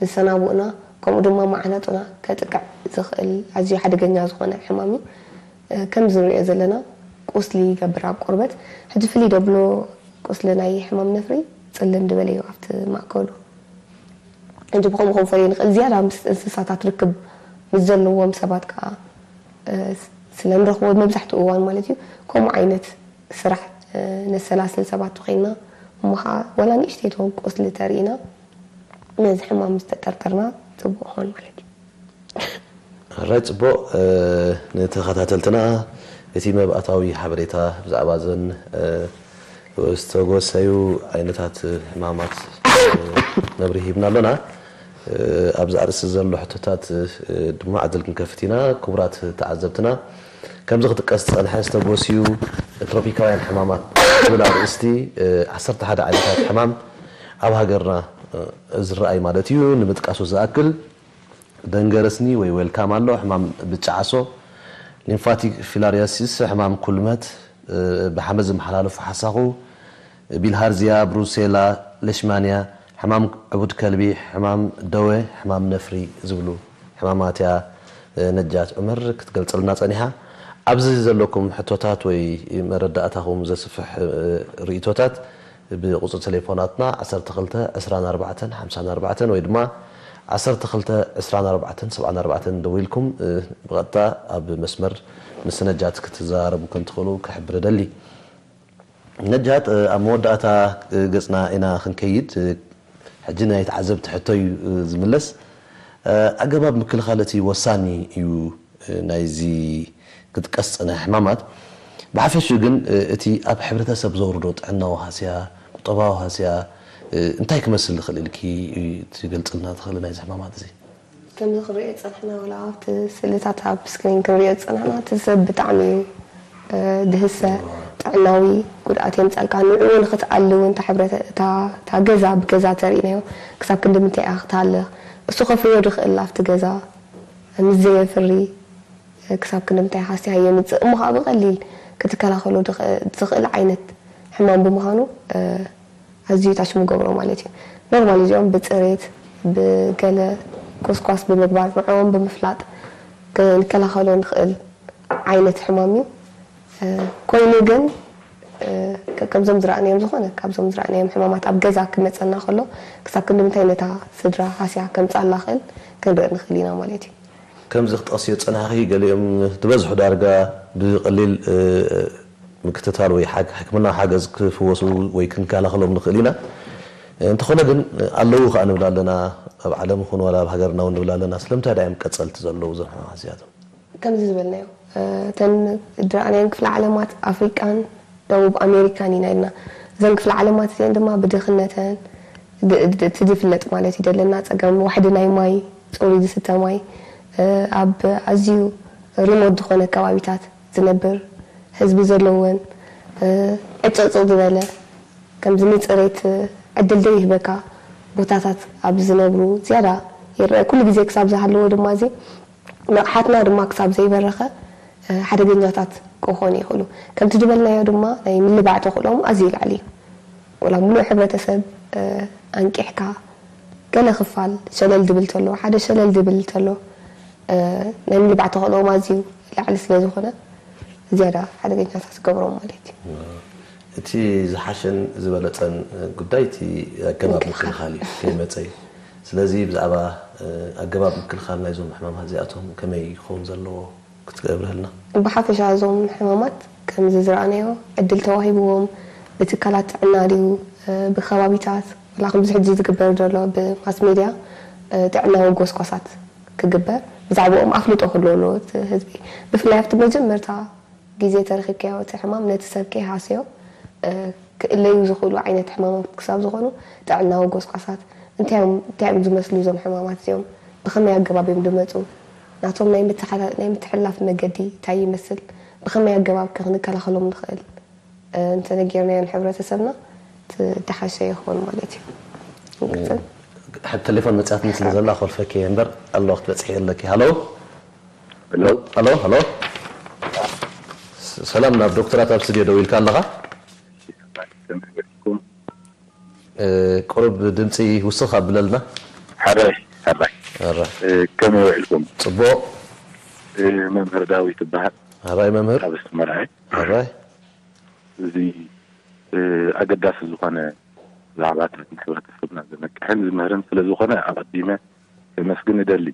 ንሰናቡእና ከምኡ ድማ ማዕናጡና ከጥቅዕ ዝኽእል ኣዝዩ ሓደገኛ ዝኾነ ሕማም እዩ። እ፣ ከምዚ ንሪኦ ዘለና ቁስሊ ይገብር ኣብ ቆርበት። ሕጂ ፍልይ ደብሎ ቁስሊ ናይ ሕማም ነፍሪ ጽልም ዝበለ እዩ ኣብቲ ማእከሉ። ሕጂ ብኸምኡ ክንፈልዮ ንኽእል፣ ዝያዳ ምስ እንስሳታት ርክብ ምስ ዘለዎም ሰባት ከዓ እ፣ ስለ ንረኽቦ መብዛሕትኡ እዋን ማለት እዩ ከምኡ ዓይነት ስራሕ እ፣ ነሰላስል ሰባት ኮይንና እሞ ከዓ ዋላ ንእሽተይ ትኾን ቁስሊ ተርእና ነዚ ሕማም ምስ ተጠርጠርና ጽቡቕ ይኾን ማለት እዩ። ሕራይ ጽቡቕ። እ፣ ንተኸታተልትና እቲ መብኣታዊ ሓበሬታ ብዛዕባ እዘን እ፣ ዝተጎሰዩ ዓይነታት ሕማማት እ፣ መብርሂ ሂብና ኣሎና። እ፣ ኣብዚ ኣርእስቲ ዘሎ ሕቶታት እ፣ ድማ ዕድል ክንከፍት ኢና። ክቡራት ተዓዘብትና፣ ከምዚ ክጥቀስ ዝጸንሐ ዝተጎስዩ ትሮፒካውያን ሕማማት ዝብል ኣርእስቲ እ፣ ዓሰርተ ሓደ ዓይነታት ሕማም ኣብ ሃገርና እ፣ ዝረኣይ ማለት እዩ። ንምጥቃሱ ዝኣክል ደንገረስኒ ወይ ዌልካም ኣሎ፣ ሕማም ብጫ ዓሶ፣ ሊምፋቲክ ፊላሪያሲስ፣ ሕማም ኩልመት፣ እ፣ ብሓመድ ዝመሓላለፉ ሓሳኹ፣ ቢልሃርዚያ፣ ብሩሴላ፣ ሌሽማንያ፣ ሕማም ዕቡድ ከልቢ፣ ሕማም ደወ፣ ሕማም ነፍሪ ዝብሉ ሕማማት እያ፣ እ፣ ነጃት ዑመር ክትገልጸልና ጸኒሓ። ኣብዚ ዘለኩም ሕቶታት ወይ መረዳእታኹም ዘስፍሕ፣ እ፣ ርእይቶታት ብቁጽሪ ቴሌፎናትና ዓሰርተ ክልተ ዕስራን ኣርባዕተን ሓምሳን ኣርባዕተን ወይ ድማ ዓሰርተ ክልተ ዕስራን ኣርባዕተን ሰብዓን ኣርባዕተን ደዊልኩም፣ እ፣ ብቐጥታ ኣብ መስመር ምስ ነጃት ክትዘራረቡ ከም ትኽእሉ ክሕብር እደሊ። ነጃት፣ እ፣ ኣብ መወዳእታ፣ እ፣ ገጽና ኢና ክንከይድ። እ፣ ሕጂ ናይ ተዓዘብቲ ሕቶ እዩ፣ እ፣ ዝምለስ። እ፣ ኣገባብ ምክልኻል እቲ ወሳኒ እዩ፣ እ፣ ናይዚ ክጥቀስ ዝጸንሐ ሕማማት። ብሓፈሽኡ ግን፣ እ፣ እቲ ኣብ ሕብረተሰብ ዘውርዶ ጥዕናዊ ሃስያ፣ ቁጠባዊ ሃስያ፣ እ፣ እንታይ ክመስል ዝኽእል ኢልኪ ትገልጽልና ትኽእሊ ናይዚ ሕማማት እዚ? ከምዚ ክንሪኦ ዝጸናሕና፣ ወላ ኣብቲ ስእልታት ኣብ ስክሪን ክንሪኦ ዝጸናሕና፣ እቲ ሰብ ብጣዕሚ እዩ፣ እ፣ ድህሰ፣ ጥዕናዊ ጉድኣት የምጻልካ። ንዕኡ ንኽትኣሊ እውን እታ ሕብረተ-፣ እታ፣ እታ ገዛ ብገዛ ተርእናዮ፣ ክሳብ ክንዲ ምንታይ እያ ክትሃልኽ? እሱ ከፍርዮ ድኽእል ኣብቲ ገዛ ምስ ዘየፍሪ፣ እ፣ ክሳብ ክንዲ ምንታይ ሃስያ የምጽእ? እሞ ኸዓ ብቐሊል ክትከላኸሎ ድኽ-፣ ዝኽእል ዓይነት ሕማም ብምዃኑ፣ እ፣ ኣዝዩ ታሽሙ ገብሮ ማለት እዩ። ኖርማል እዚኦም ብጽሬት፣ ብገለ ኮስኳስ ብምግባር፣ ንዕኦም ብምፍላጥ ክንከላኸሎ ንኽእል ዓይነት ሕማም እዩ። እ፣ ኮይኑ ግን፣ እ፣ ከ-፣ ከምዞም ዝረኣናዮም ዝኾነ ካብዞም ዝረኣናዮም ሕማማት ኣብ ገዛ ክመጸና ከሎ ክሳብ ክንዲ ምንታይ ነታ ስድራ ሃስያ ከምጽኣላ ክእል ክንርኢ ንኽእል ኢና ማለት እዩ። ከምዚ ክጠቕስዮ ዝጸናሕኺ፣ ገሊኦም ዝበዝሑ ዳርጋ ብቐሊል፣ እ፣ ምክትታል ወይ ሓግ-፣ ሕክምናዊ ሓገዝ ክፍወሱ ወይ ክንከላኸሎም ንኽእል ኢና። እንተኾነ ግን፣ ኣለዉ ከኣ ንብል ኣለና፣ ኣብ ዓለም ይኹን ዋላ ኣብ ሃገርና እውን ንብል ኣለና። ስለምንታይ ደኣ እዮም ቀጸልቲ ዘለዉ እዞም ሕማማት እዚኣቶም? ከምዚ ዝበልናዮ፣ እ፣ እተን ዝረኣናየን ክፍለ ዓለማት ኣፍሪቃን ደቡብ ኣሜሪካን ኢና ኢልና። እዘን ክፍለ ዓለማት እዚአን ድማ ብድኽነተን ድ-፣ ድ-፣ እቲ ዝፍለጥ ማለት እዩ፣ ዘለና ጸገም ዋሕዲ ናይ ማይ፣ ጽሩይ ዝስተ ማይ፣ እ፣ ኣብ ኣዝዩ ሪሞት ዝኾነ ከባቢታት ዝነብር ህዝቢ ዘለወን፣ እ፣ ዕጽቕጽቕ ዝበለ፣ ከምዚ ንጽሬት ዕድል ዘይህበካ ቦታታት ኣብ ዝነብሩ ዝያዳ ይረአ። ኩሉ ግዜ ክሳብ ዝሃለዎ ድማ እዚ ንቕሓትና ድማ ክሳብ ዘይበረኸ፣ እ፣ ሓደገኛታት ክኾኑ ይኽእሉ። ከምቲ ዝበልናዮ ድማ ናይ ምልባዕ ተኽእሎኦም ኣዝዩ ላዕሊ እዩ። ወላ ምሉእ ሕብረተሰብ፣ እ፣ ኣንቂሕካ ገለ ክፋል ሸለል ድብል ተሎ፣ ሓደ ሸለል ድብል ተሎ፣ እ፣ ናይ ምልባዕ ተኽእሎኦም ኣዝዩ ላዕሊ ስለ ዝኾነ ዝያዳ ሓደገኛታት ዝገብሮም ማለት እዩ። እቲ ዝሓሸን ዝበለጸን ጉዳይ እቲ ኣገባብ ምክልኻል። ምክልኻል እዩ፣ ከይመጸ እዩ። ስለዚ ብዛዕባ፣ እ፣ ኣገባብ ምክልኻል ናይዞም ሕማማት እዚኣቶም ከመይ ክኸውን ዘለዎ ክትገብረልና? ብሓፈሻ እዞም ሕማማት ከምዚ ዝረኣናዮ ዕድል ተዋሂብዎም ብትካላት ጥዕና ድዩ፣ እ፣ ብከባቢታት፣ ወላ ከምዚ ሕጂ ዝግበር ዘሎ ብማስ ሜድያ፣ እ፣ ጥዕናዊ ጎስጓሳት ክግበር፣ ብዛዕባኦም ኣፍልጦ ክህልዎ ኣለዎ እቲ ህዝቢ። ብፍላይ ኣብቲ መጀመርታ ግዜ ተረኺብካዮ እቲ ሕማም ነቲ ሰብ ከይሃስዮ፣ እ፣ ክእለዩ ዝኽእሉ ዓይነት ሕማማት ክሳብ ዝኾኑ ጥዕናዊ ጎስጓሳት እንታይ እዮም፣ እንታይ እዮም ዝመስሉ እዞም ሕማማት እዚኦም? ብኸመይ ኣገባብ እዮም ዝመጹ? ናቶም ናይ ምትሓላ-፣ ናይ ምትሕልላፍ መገዲ እንታይ ይመስል? ብኸመይ ኣገባብ ከ ክንከላኸሎም ንኽእል? እ፣ እንተነጊርናዮ ንሕብረተሰብና እቲ ዝሓሸ ይኸውን ማለት እዩ። ንቅጽል። ሕድ ቴሌፎን መጽያትኒ ስለ ዘላ ኮልፈኪ እየ እምበር ኣለዋ ክትበጽሒ ኣለኪ። ሃሎ? ሃሎ? ሃሎ፣ ሃሎ። ስ-፣ ሰላም፣ ናብ ዶክተራት ኣብ ስቱድዮ ደው ኢልካ ኣለኻ? እ፣ ቁሩብ ድምጺ ውስኽ ኣብለልና። ሕራይ፣ ሕራይ። ሕራይ። እ፣ ከመይ ውዒልኩም? ጽቡቕ። እ፣ መምህር ዳዊት እበሃል። ሕራይ መምህር። ካብ ኣስመራ እየ። ሕራይ። እዚ፣ እ፣ ኣገዳሲ ዝኾነ ዛዕባታት ንሕብረተሰብና ዘነቅሕን ዝምህርን ስለ ዝኾነ ኣቐዲመ ከመስግን እደሊ።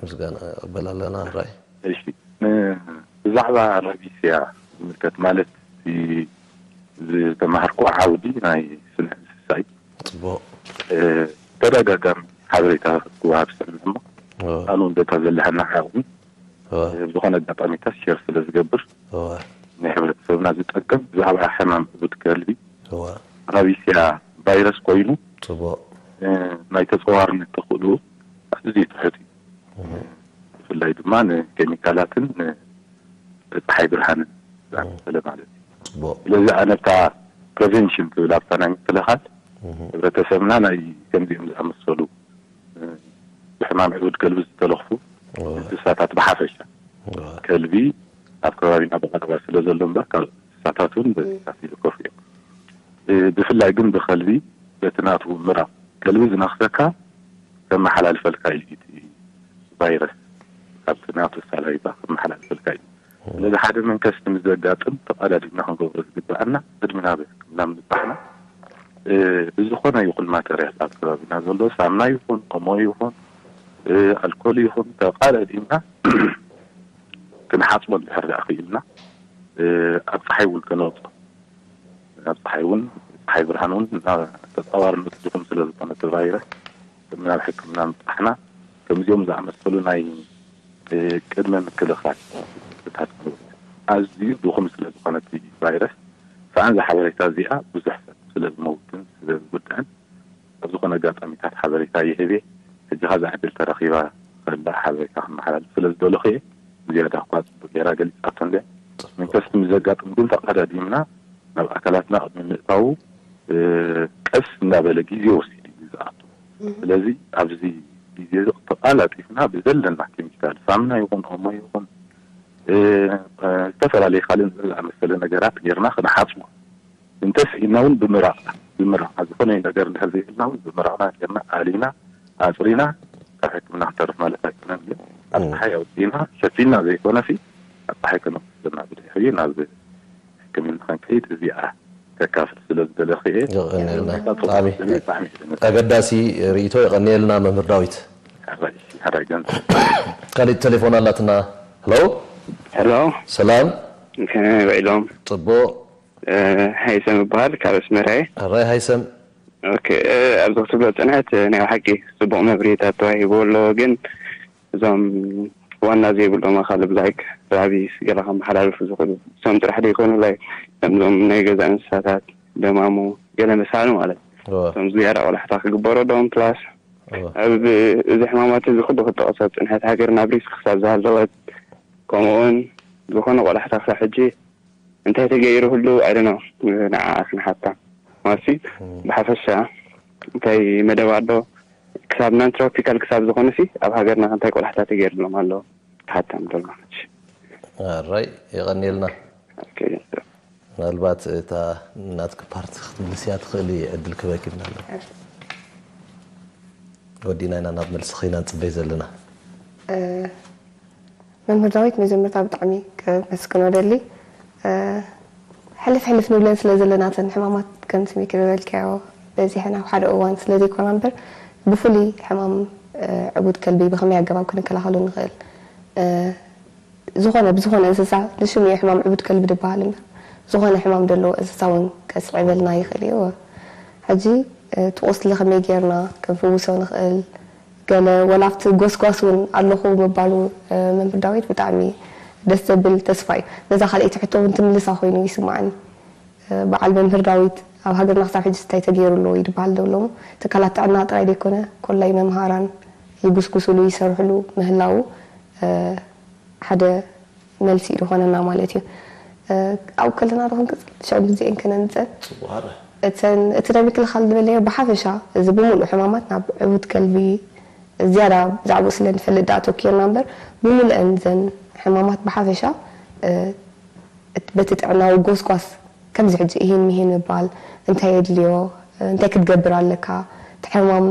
ምስጋና እቕበል ኣለና። ሕራይ። እሺ፣ ን-፣ ብዛዕባ ራቢስያ ዝምልከት፣ ማለት እቲ ዝተማሃርኩ ዓውዲ ናይ ስነ እንስሳ እዩ። ጽቡቕ። እ፣ ተደጋጋሚ ሓበሬታ ክወሃብ ሰምዕ እሞ፣ ኦ። ኣነ እውን በታ ዘለሃና ዓቕሚ፣ ኦ። እ፣ ብዝኾነ ኣጋጣሚታት ሼር ስለ ዝገብር፣ ኦ። ንሕብረተሰብና ዝጠቅም ብዛዕባ ሕማም ዕቡድ ከልቢ፣ ኦ። ራቢስያ ቫይረስ ኮይኑ፣ ጽቡቕ። እ፣ ናይ ተጸዋርነት ተኽእሎ ኣዝዩ ትሑት እዩ። እህ። ብፍላይ ድማ ንኬሚካላትን ንጸሓይ ብርሃንን ዝኣመሰለ ማለት እዩ። ጽቡቕ። ስለዚ ኣነ ኣብታ ፕሪቨንሽን ትብል ኣብታ ናይ ምክልኻል እህ። ሕብረተሰብና ናይ ከምዚኦም ዝኣመሰሉ፣ እ፣ ብሕማም ዕቡድ ከልቢ ዝተለኽፉ እወ። እንስሳታት ብሓፈሻ እወ። ከልቢ ኣብ ከባቢና ብቐረባ ስለ ዘሎ እምበር ካብ እንስሳታት እውን በዚታት ይልከፉ እዮም። እ፣ ብፍላይ ግን ብኸልቢ በቲ ናቱ ምራቕ ከልቢ ዝነኽሰካ ከመሓላልፈልካ እዩ፣ እቲ ቫይረስ ካብቲ ናቱ ሳላይቫ ከመሓላልፈልካ እዩ። እም። ስለዚ ሓደ መንከስቲ ምስ ዘጋጥም ተቓዳዲምና ክንገብሮ ዝግበኣና ቅድሚ ናብ ሕክምና ምብጻሕና ብዝኾነ ይኹን ማተርያል ኣብ ከባቢና ዘሎ ሳምና ይኹን ኦሞ ይኹን ኣልኮል ይኹን ተቓለ ዲምና ክንሓፅቦ እንድሕር ደኣ ክኢልና ኣብ ፀሓይ እውን ከነውፅኦ ኣብ ፀሓይ እውን ፀሓይ ብርሃን እውን ተፃዋርነት ድኹም ስለ ዝኾነ እቲ ቫይረስ ናብ ሕክምና ምብፃሕና ከምዚኦም ዝኣመሰሉ ናይ ቅድመ ምክልኻል ኣዝዩ ድኹም ስለ ዝኾነ እቲ ቫይረስ ሰኣን ዝሓበሬታ እዚኣ ብዙሕ ሰብ ስለ ዝመውትን ስለ ዝጉዳእን ኣብ ዝኾነ ኣጋጣሚታት ሓበሬታ ይህብ እየ። ሕጂ ኸዛ ዕድል ተረኺባ ከላ ሓበሬታ ክመሓላልፍ ስለ ዝደለኹ እየ። ዝያዳ እኳ ፅቡቅ ገይራ ገሊፃቶ እንድያ። ምንተስቲ ምስ ዘጋጥም ግን ተቐዳዲምና ናብ ኣካላትና ቅድሚ ምእታዉ ቀስ እንዳበለ ግዜ ወሲዱ እዩ ዝኣቱ። ስለዚ ኣብዚ ግዜ እዚ ተቐላጢፍና ብዘለና ኬሚካል ሳምና ይኹን ኦሞ ይኹን ዝተፈላለየ ካልእ ዝኣመሰለ ነገራት ጌርና ክንሓፅቦ እንተስኢና እውን ብምራቕ ብምራቕና ዝኾነ ነገር እንድሕር ዘይብልና እውን ብምራቕና ጌርና ኣሊና ኣፅሪና ካብ ሕክምና ክተርፍ ማለት ኣይኮነን። ግን ኣብ ፀሓይ ኣውፅኢና ሸፊና ዘይኮነሲ ኣብ ፀሓይ ከነቁስልና ብድሕሪ ናብ ሕክምና ከንከይድ እዚኣ ከካፍል ስለ ዝደለኺ እየ። የቐንየልና። ብጣዕሚ ብጣዕሚ እዩ ደስ ኣገዳሲ ርእይቶ። የቐንየልና መምህር ዳዊት። ሓራይ ሓራይ ገንዘብ ካልእ ቴሌፎን ኣላትና። ሄሎ። ሄሎ። ሰላም። ከመይ ውዒሎም? ጽቡቕ። ሃይሰም እበሃል፣ ካብ ኣስመራ እየ። ኣራይ ሃይሰም። ኦኬ፣ ኣብዚ ክትብሎ ዝጸንሐት ናይ ብሓቂ ጽቡቕ መብርሂታት ተዋሂብዎ ኣሎ፣ ግን እዞም ዋና ዘይብሎም ኣኻልብ ላይክ ራቢስ ገለ ከመሓላልፉ ዝኽእሉ እሶም ጥራሕ ደይኮኑ፣ ላይክ ከምዞም ናይ ገዛ እንስሳታት፣ ደማሙ፣ ገለ መሳሊ ማለት እዩ። እዋ። እቶም ዝያዳ ቆላሕታ ክግበረሎም፣ ፕላስ እዋ። ኣብ እዚ ሕማማት እዚ ኩሉ ክጠቕሶ ኣብ ጽንሐት ሃገር ናብ ሪስክ ክሳብ ዝሃለወት፣ ከምኡውን ዝኾነ ቆላሕታ ክሳብ ሕጂ እንታይ ተገይሩ ህሉ፣ I don't know፣ ንዓኣ ክንሓታ ማሲ እም። ብሓፈሻ እንታይ መደብ ኣሎ? ክሳብ ናን ትሮፒካል ክሳብ ዝኾነሲ ኣብ ሃገርና እንታይ ቆላሕታ ተገይርሎም ኣሎ? ክሓታ ምደሎ። ኣራይ፣ የቐንየልና። ኦኬ። ምናልባት እታ ናትኪ ፓርቲ ክትምልስያ ትኽእሊ ዕድል ክበኪ ምናልባት። ወዲና ኢና ናብ መልስኺ ኢና ንጽበይ ዘለና። እ፣ መምህር ዳዊት፣ መጀመርታ ብጣዕሚ ከመስግኖ ደሊ። እ፣ ሕልፍ ሕልፍ ንብለን ስለ ዘለና እተን ሕማማት ከምቲ ሚኪ ዝበልካዮ በዚሐን ኣብ ሓደ እዋን ስለ ዘይኮና እምበር፣ ብፍሉይ ሕማም፣ እ፣ ዕቡድ ከልቢ ብኸመይ ኣገባብ ክንከላኸሎ ንኽእል? እ፣ ዝኾነ ብዝኾነ እንስሳ ንሽም እዩ ሕማም ዕቡድ ከልቢ ዝበሃል እምበር፣ ዝኾነ ሕማም ዘለዎ እንስሳ እውን ከስዕበልና ይኽእል እዩ። ሕጂ፣ እ፣ እቲ ቁስሊ ከመይ ጌርና ክንፍውሶ ንኽእል? ገለ ወላ ኣብቲ ጎስጓስ እውን ኣለኹ ምባሉ፣ እ፣ መምህር ዳዊት ብጣዕሚ ደስ ዘብል ተስፋ እዩ። ነዛ ካልኣይቲ ሕቶ እውን ትምልሳ ኮይኑ ይስምዓኒ። እ፣ በዓል መምህር ዳዊት፣ ኣብ ሃገርና ክሳብ ሕጂ እንታይ ተገይሩ ኣሎ ይድበሃል ዶ ኣሎ? ትካላት ጥዕና ጥራይ ዘይኮነ፣ ኮላይ መምሃራን ይጉስጉስሉ፣ ይሰርሕሉ ምህላዉ፣ እ፣ ሓደ መልሲ እዩ ዝኾነና ማለት እዩ። እ፣ ኣብኡ ከለና ዶ ክንቅጽል? ሽዑ ግዜአን ከነምጸን። ጽቡቕ፣ ኣረ። እተን፣ እቲ ናይ ምክልኻል ዝበልናዮ ብሓፈሻ፣ እዚ ብምሉእ ሕማማት ናብ ዕቡድ ከልቢ፣ ዝያዳ ብዛዕባኡ ስለ ንፈልጥ ደኣ ኣተኪርና እምበር፣ ብምሉአን እዘን ሕማማት ብሓፈሻ፣ እ፣ እት-፣ በቲ ጥዕናዊ ጎስጓስ፣ ከምዚ ሕጂ እሂን ምሂን ምባል፣ እንታይ የድልዮ፣ እንታይ ክትገብር ኣለካ፣ እቲ ሕማም፣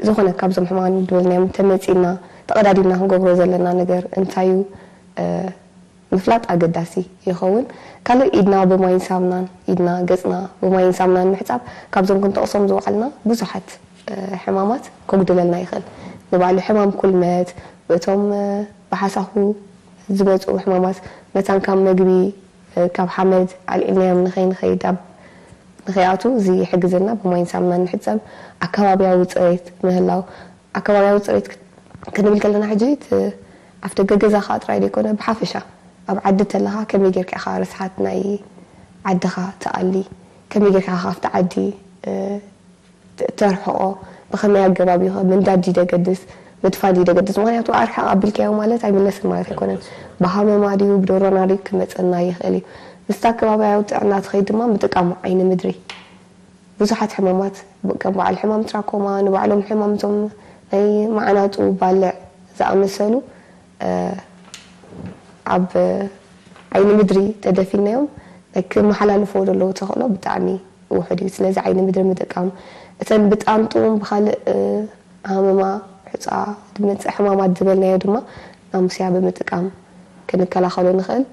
ዝኾነ ካብዞም ሕማም ዝበልናዮም እንተመጺእና፣ ተቐዳዲምና ክንገብሮ ዘለና ነገር እንታይ እዩ፣ እ፣ ምፍላጥ ኣገዳሲ ይኸውን። ካልእ ኢድና ብማይን ሳምናን፣ ኢድና ገጽና ብማይን ሳምናን ምሕጻብ፣ ካብዞም ክንጠቕሶም ዝወዓልና ብዙሓት፣ እ፣ ሕማማት ከጉድለልና ይኽእል። ንባዕሉ ሕማም ኩልመት፣ ብእቶም፣ እ፣ ብሓሳኹ ዝመጹ ሕማማት፣ መታን ካብ መግቢ፣ እ፣ ካብ ሓመድ ኣልዒልናዮም ንኸይንኸይድ፣ ኣብ ንኸይኣቱ፣ እዚ ይሕግዘና። ብማይን ሳምናን ንሕጸብ፣ ኣከባብያዊ ጽሬት ምህላው። ኣከባብያዊ ጽሬት ክት-፣ ክንብል ከለና ሕጂ፣ እቲ ኣፍ ደገ ገዛኻ ጥራይ ዘይኮነ፣ ብሓፈሻ ኣብ ዓዲ እንተለኻ ከመይ ጌርካ ኢኻ ርስሓት ናይ ዓድኻ ትኣሊ? ከመይ ጌርካ ኢኻ ካብቲ ዓዲ፣ እ፣ ተ-፣ ተርሕቖ? ብኸመይ ኣገባብ እዩ? ምንዳድ ድዩ ደገድስ? ምድፋን ድዩ ደገድስ? ምኽንያቱ ኣርሕቕ ኣቢልካዮ ማለት ኣይምለስን ማለት ኣይኮነን። ኣይምለስን። ብሃመማ ድዩ፣ ብዶሮና ድዩ ክመጸና ይኽእል እዩ። ምስቲ ኣከባብያዊ ጥዕና ትኸይድ ድማ ምጥቃም ዓይኒ ምድሪ። ብዙሓት ሕማማት፣ ከም በዓል ሕማም ትራኮማ፣ ንባዕሎም ሕማም እዞም ናይ መዓናጡ ባልዕ ዝኣመሰሉ፣ እ፣ ኣብ ዓይኒ ምድሪ ተደፊናዮም ናይ ክመሓላልፍዎ ዘለዉ ተኽእሎ ብጣዕሚ ውሑድ እዩ። ስለዚ ዓይኒ ምድሪ ምጥቃም፣ እተን ብጣንጡ እውን ብኻልእ፣ እ፣ ሃመማ ሑጻ ዝመጽእ ሕማማት ዝበልናዮ ድማ ናሙስያ ብምጥቃም ክንከላኸሎ ንኽእል።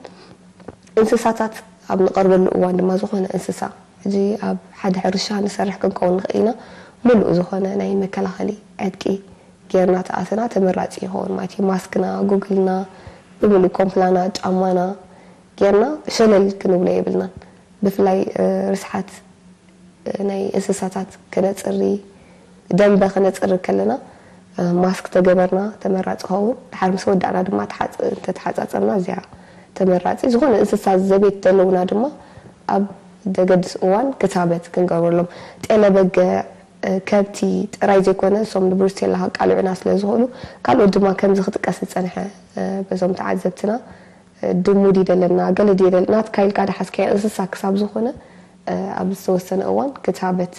እንስሳታት ኣብ ንቐርበሉ እዋን ድማ ዝኾነ እንስሳ ሕጂ ኣብ ሓደ ሕርሻ ንሰርሕ ክንከውን ንኽእል ኢና። ሙሉእ ዝኾነ ናይ መከላኸሊ ዕጥቂ ጌርና ተኣትና ተመራፂ ይኸውን ማለት እዩ። ማስክና፣ ጉግልና፣ ብምሉእ ኮምፕላና፣ ጫማና ጌርና ሸለል ክንብሎ የብልናን። ብፍላይ ርስሓት ናይ እንስሳታት ከነፅሪ፣ ደንበ ከነፅሪ ከለና ማስክ ተገበርና ተመራፂ ኸውን። ድሓር ምስ ወዳእና ድማ እንተተሓፃፀብና እዚያ ተመራፂ። ዝኾነ እንስሳ ዘቤት ዘለውና ድማ ኣብ ደገድስ እዋን ክታበት ክንገብረሎም፣ ጤለ በገ፣ ከብቲ ጥራይ ዘይኮነ እሶም ንብሩስቴላ ከቃልዑና ስለ ዝኽእሉ ካልኦት ድማ ከምዚ ክጥቀስ ዝፀንሐ በዞም ተዓዘብትና ድሙ ድደለና ገለ ድደለና ናትካ ኢልካ ድሓዝካዮ እንስሳ ክሳብ ዝኾነ ኣብ ዝተወሰነ እዋን ክታበት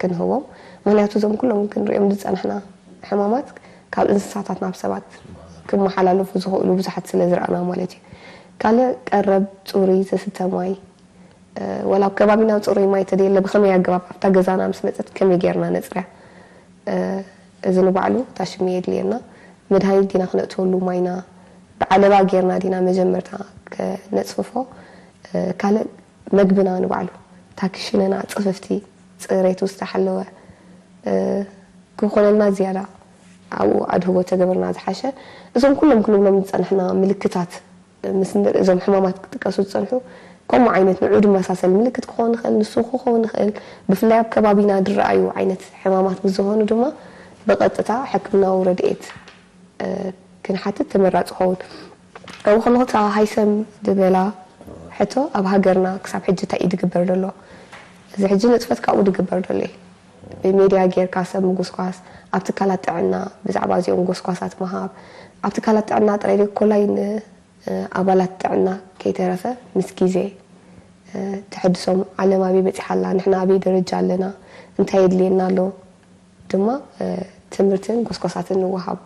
ክንህቦም። ምክንያቱ እዞም ኩሎም ክንሪኦም ዝፀናሕና ሕማማት ካብ እንስሳታት ናብ ሰባት ክመሓላለፉ ዝኽእሉ ብዙሓት ስለ ዝረኣና ማለት እዩ። ካልእ ቀረብ፣ ፅሩይ፣ ዝስተ ማይ፣ ወላ ኣብ ከባቢና ፅሩይ ማይ ተደየለ ብኸመይ ኣገባብ ኣብታ ገዛና ምስ መፀት ከመይ ጌርና ነፅርያ? እዚ ንባዕሉ ታሽሚ የድልየና። መድሃኒት ዲና ክነእትወሉ ማይና ብዓለባ ጌርና ዲና መጀመርታ ከነፅፍፎ? ካልእ መግብና ንባዕሉ ታክሽነና ፅፍፍቲ፣ ፅሬቱ ዝተሓለወ ክኾነልና ዝያዳ ኣብኡ ኣድህቦ ተገበርና ዝሓሸ። እዞም ኩሎም ክንብሎም ዝፀንሕና ምልክታት ምስ ንርኢ እዞም ሕማማት ክጥቀሱ ዝፀንሑ ከምኡ ዓይነት ንዑ ድመሳሰል ምልክት ክኸውን ይኽእል፣ ንሱ ክኸውን ይኽእል። ብፍላይ ኣብ ከባቢና ዝረኣዩ ዓይነት ሕማማት ምስ ዝኾኑ ድማ ብቐጥታ ሕክምናዊ ረድኤት ክንሓትት ተመራፂ ይኸውን። ኣብኡ ከለኹ እታ ሃይሰም ዝበላ ሕቶ ኣብ ሃገርና ክሳብ ሕጂ እንታይ እዩ ዝግበር ዘሎ? እዚ ሕጂ ንፅፈት ካብኡ ዝግበር ዘሎ እዩ። ብሜድያ ጌርካ ሰብ ምጉስኳስ፣ ኣብ ትካላት ጥዕና ብዛዕባ እዚኦም ጎስኳሳት ምሃብ፣ ኣብ ትካላት ጥዕና ጥራይ ዘይኮላይ ንኣባላት ጥዕና ከይተረፈ ምስ ግዜ ተሐድሶም ዓለም ኣበይ በፂሓ ኣላ፣ ንሕና ኣበይ ደረጃ ኣለና፣ እንታይ የድልየና ኣሎ ድማ ትምህርትን ጎስኳሳትን ንወሃብ።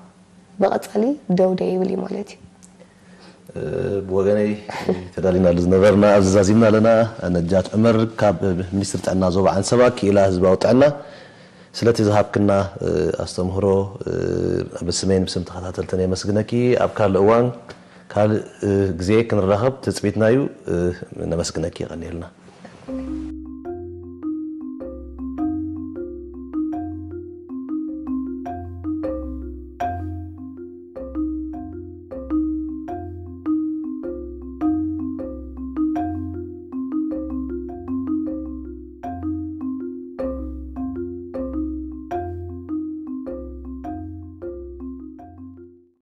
ብቐፃሊ ደው ደይብል እዩ ማለት እዩ። ብወገነይ ተዳሊናሉ ዝነበርና ኣብዚ ዛዚምና ኣለና። ነጃት ዑመር ካብ ሚኒስትሪ ጥዕና ዞባ ዓንሰባ ክኢላ ህዝባዊ ጥዕና ስለቲ ዝሃብክና ኣስተምህሮ ብስመይን ብስም ተኸታተልትን የመስግነኪ። ኣብ ካልእ እዋን ካልእ ግዜ ክንራኸብ ትፅቢትና እዩ። ነመስግነኪ። የቐንየልና።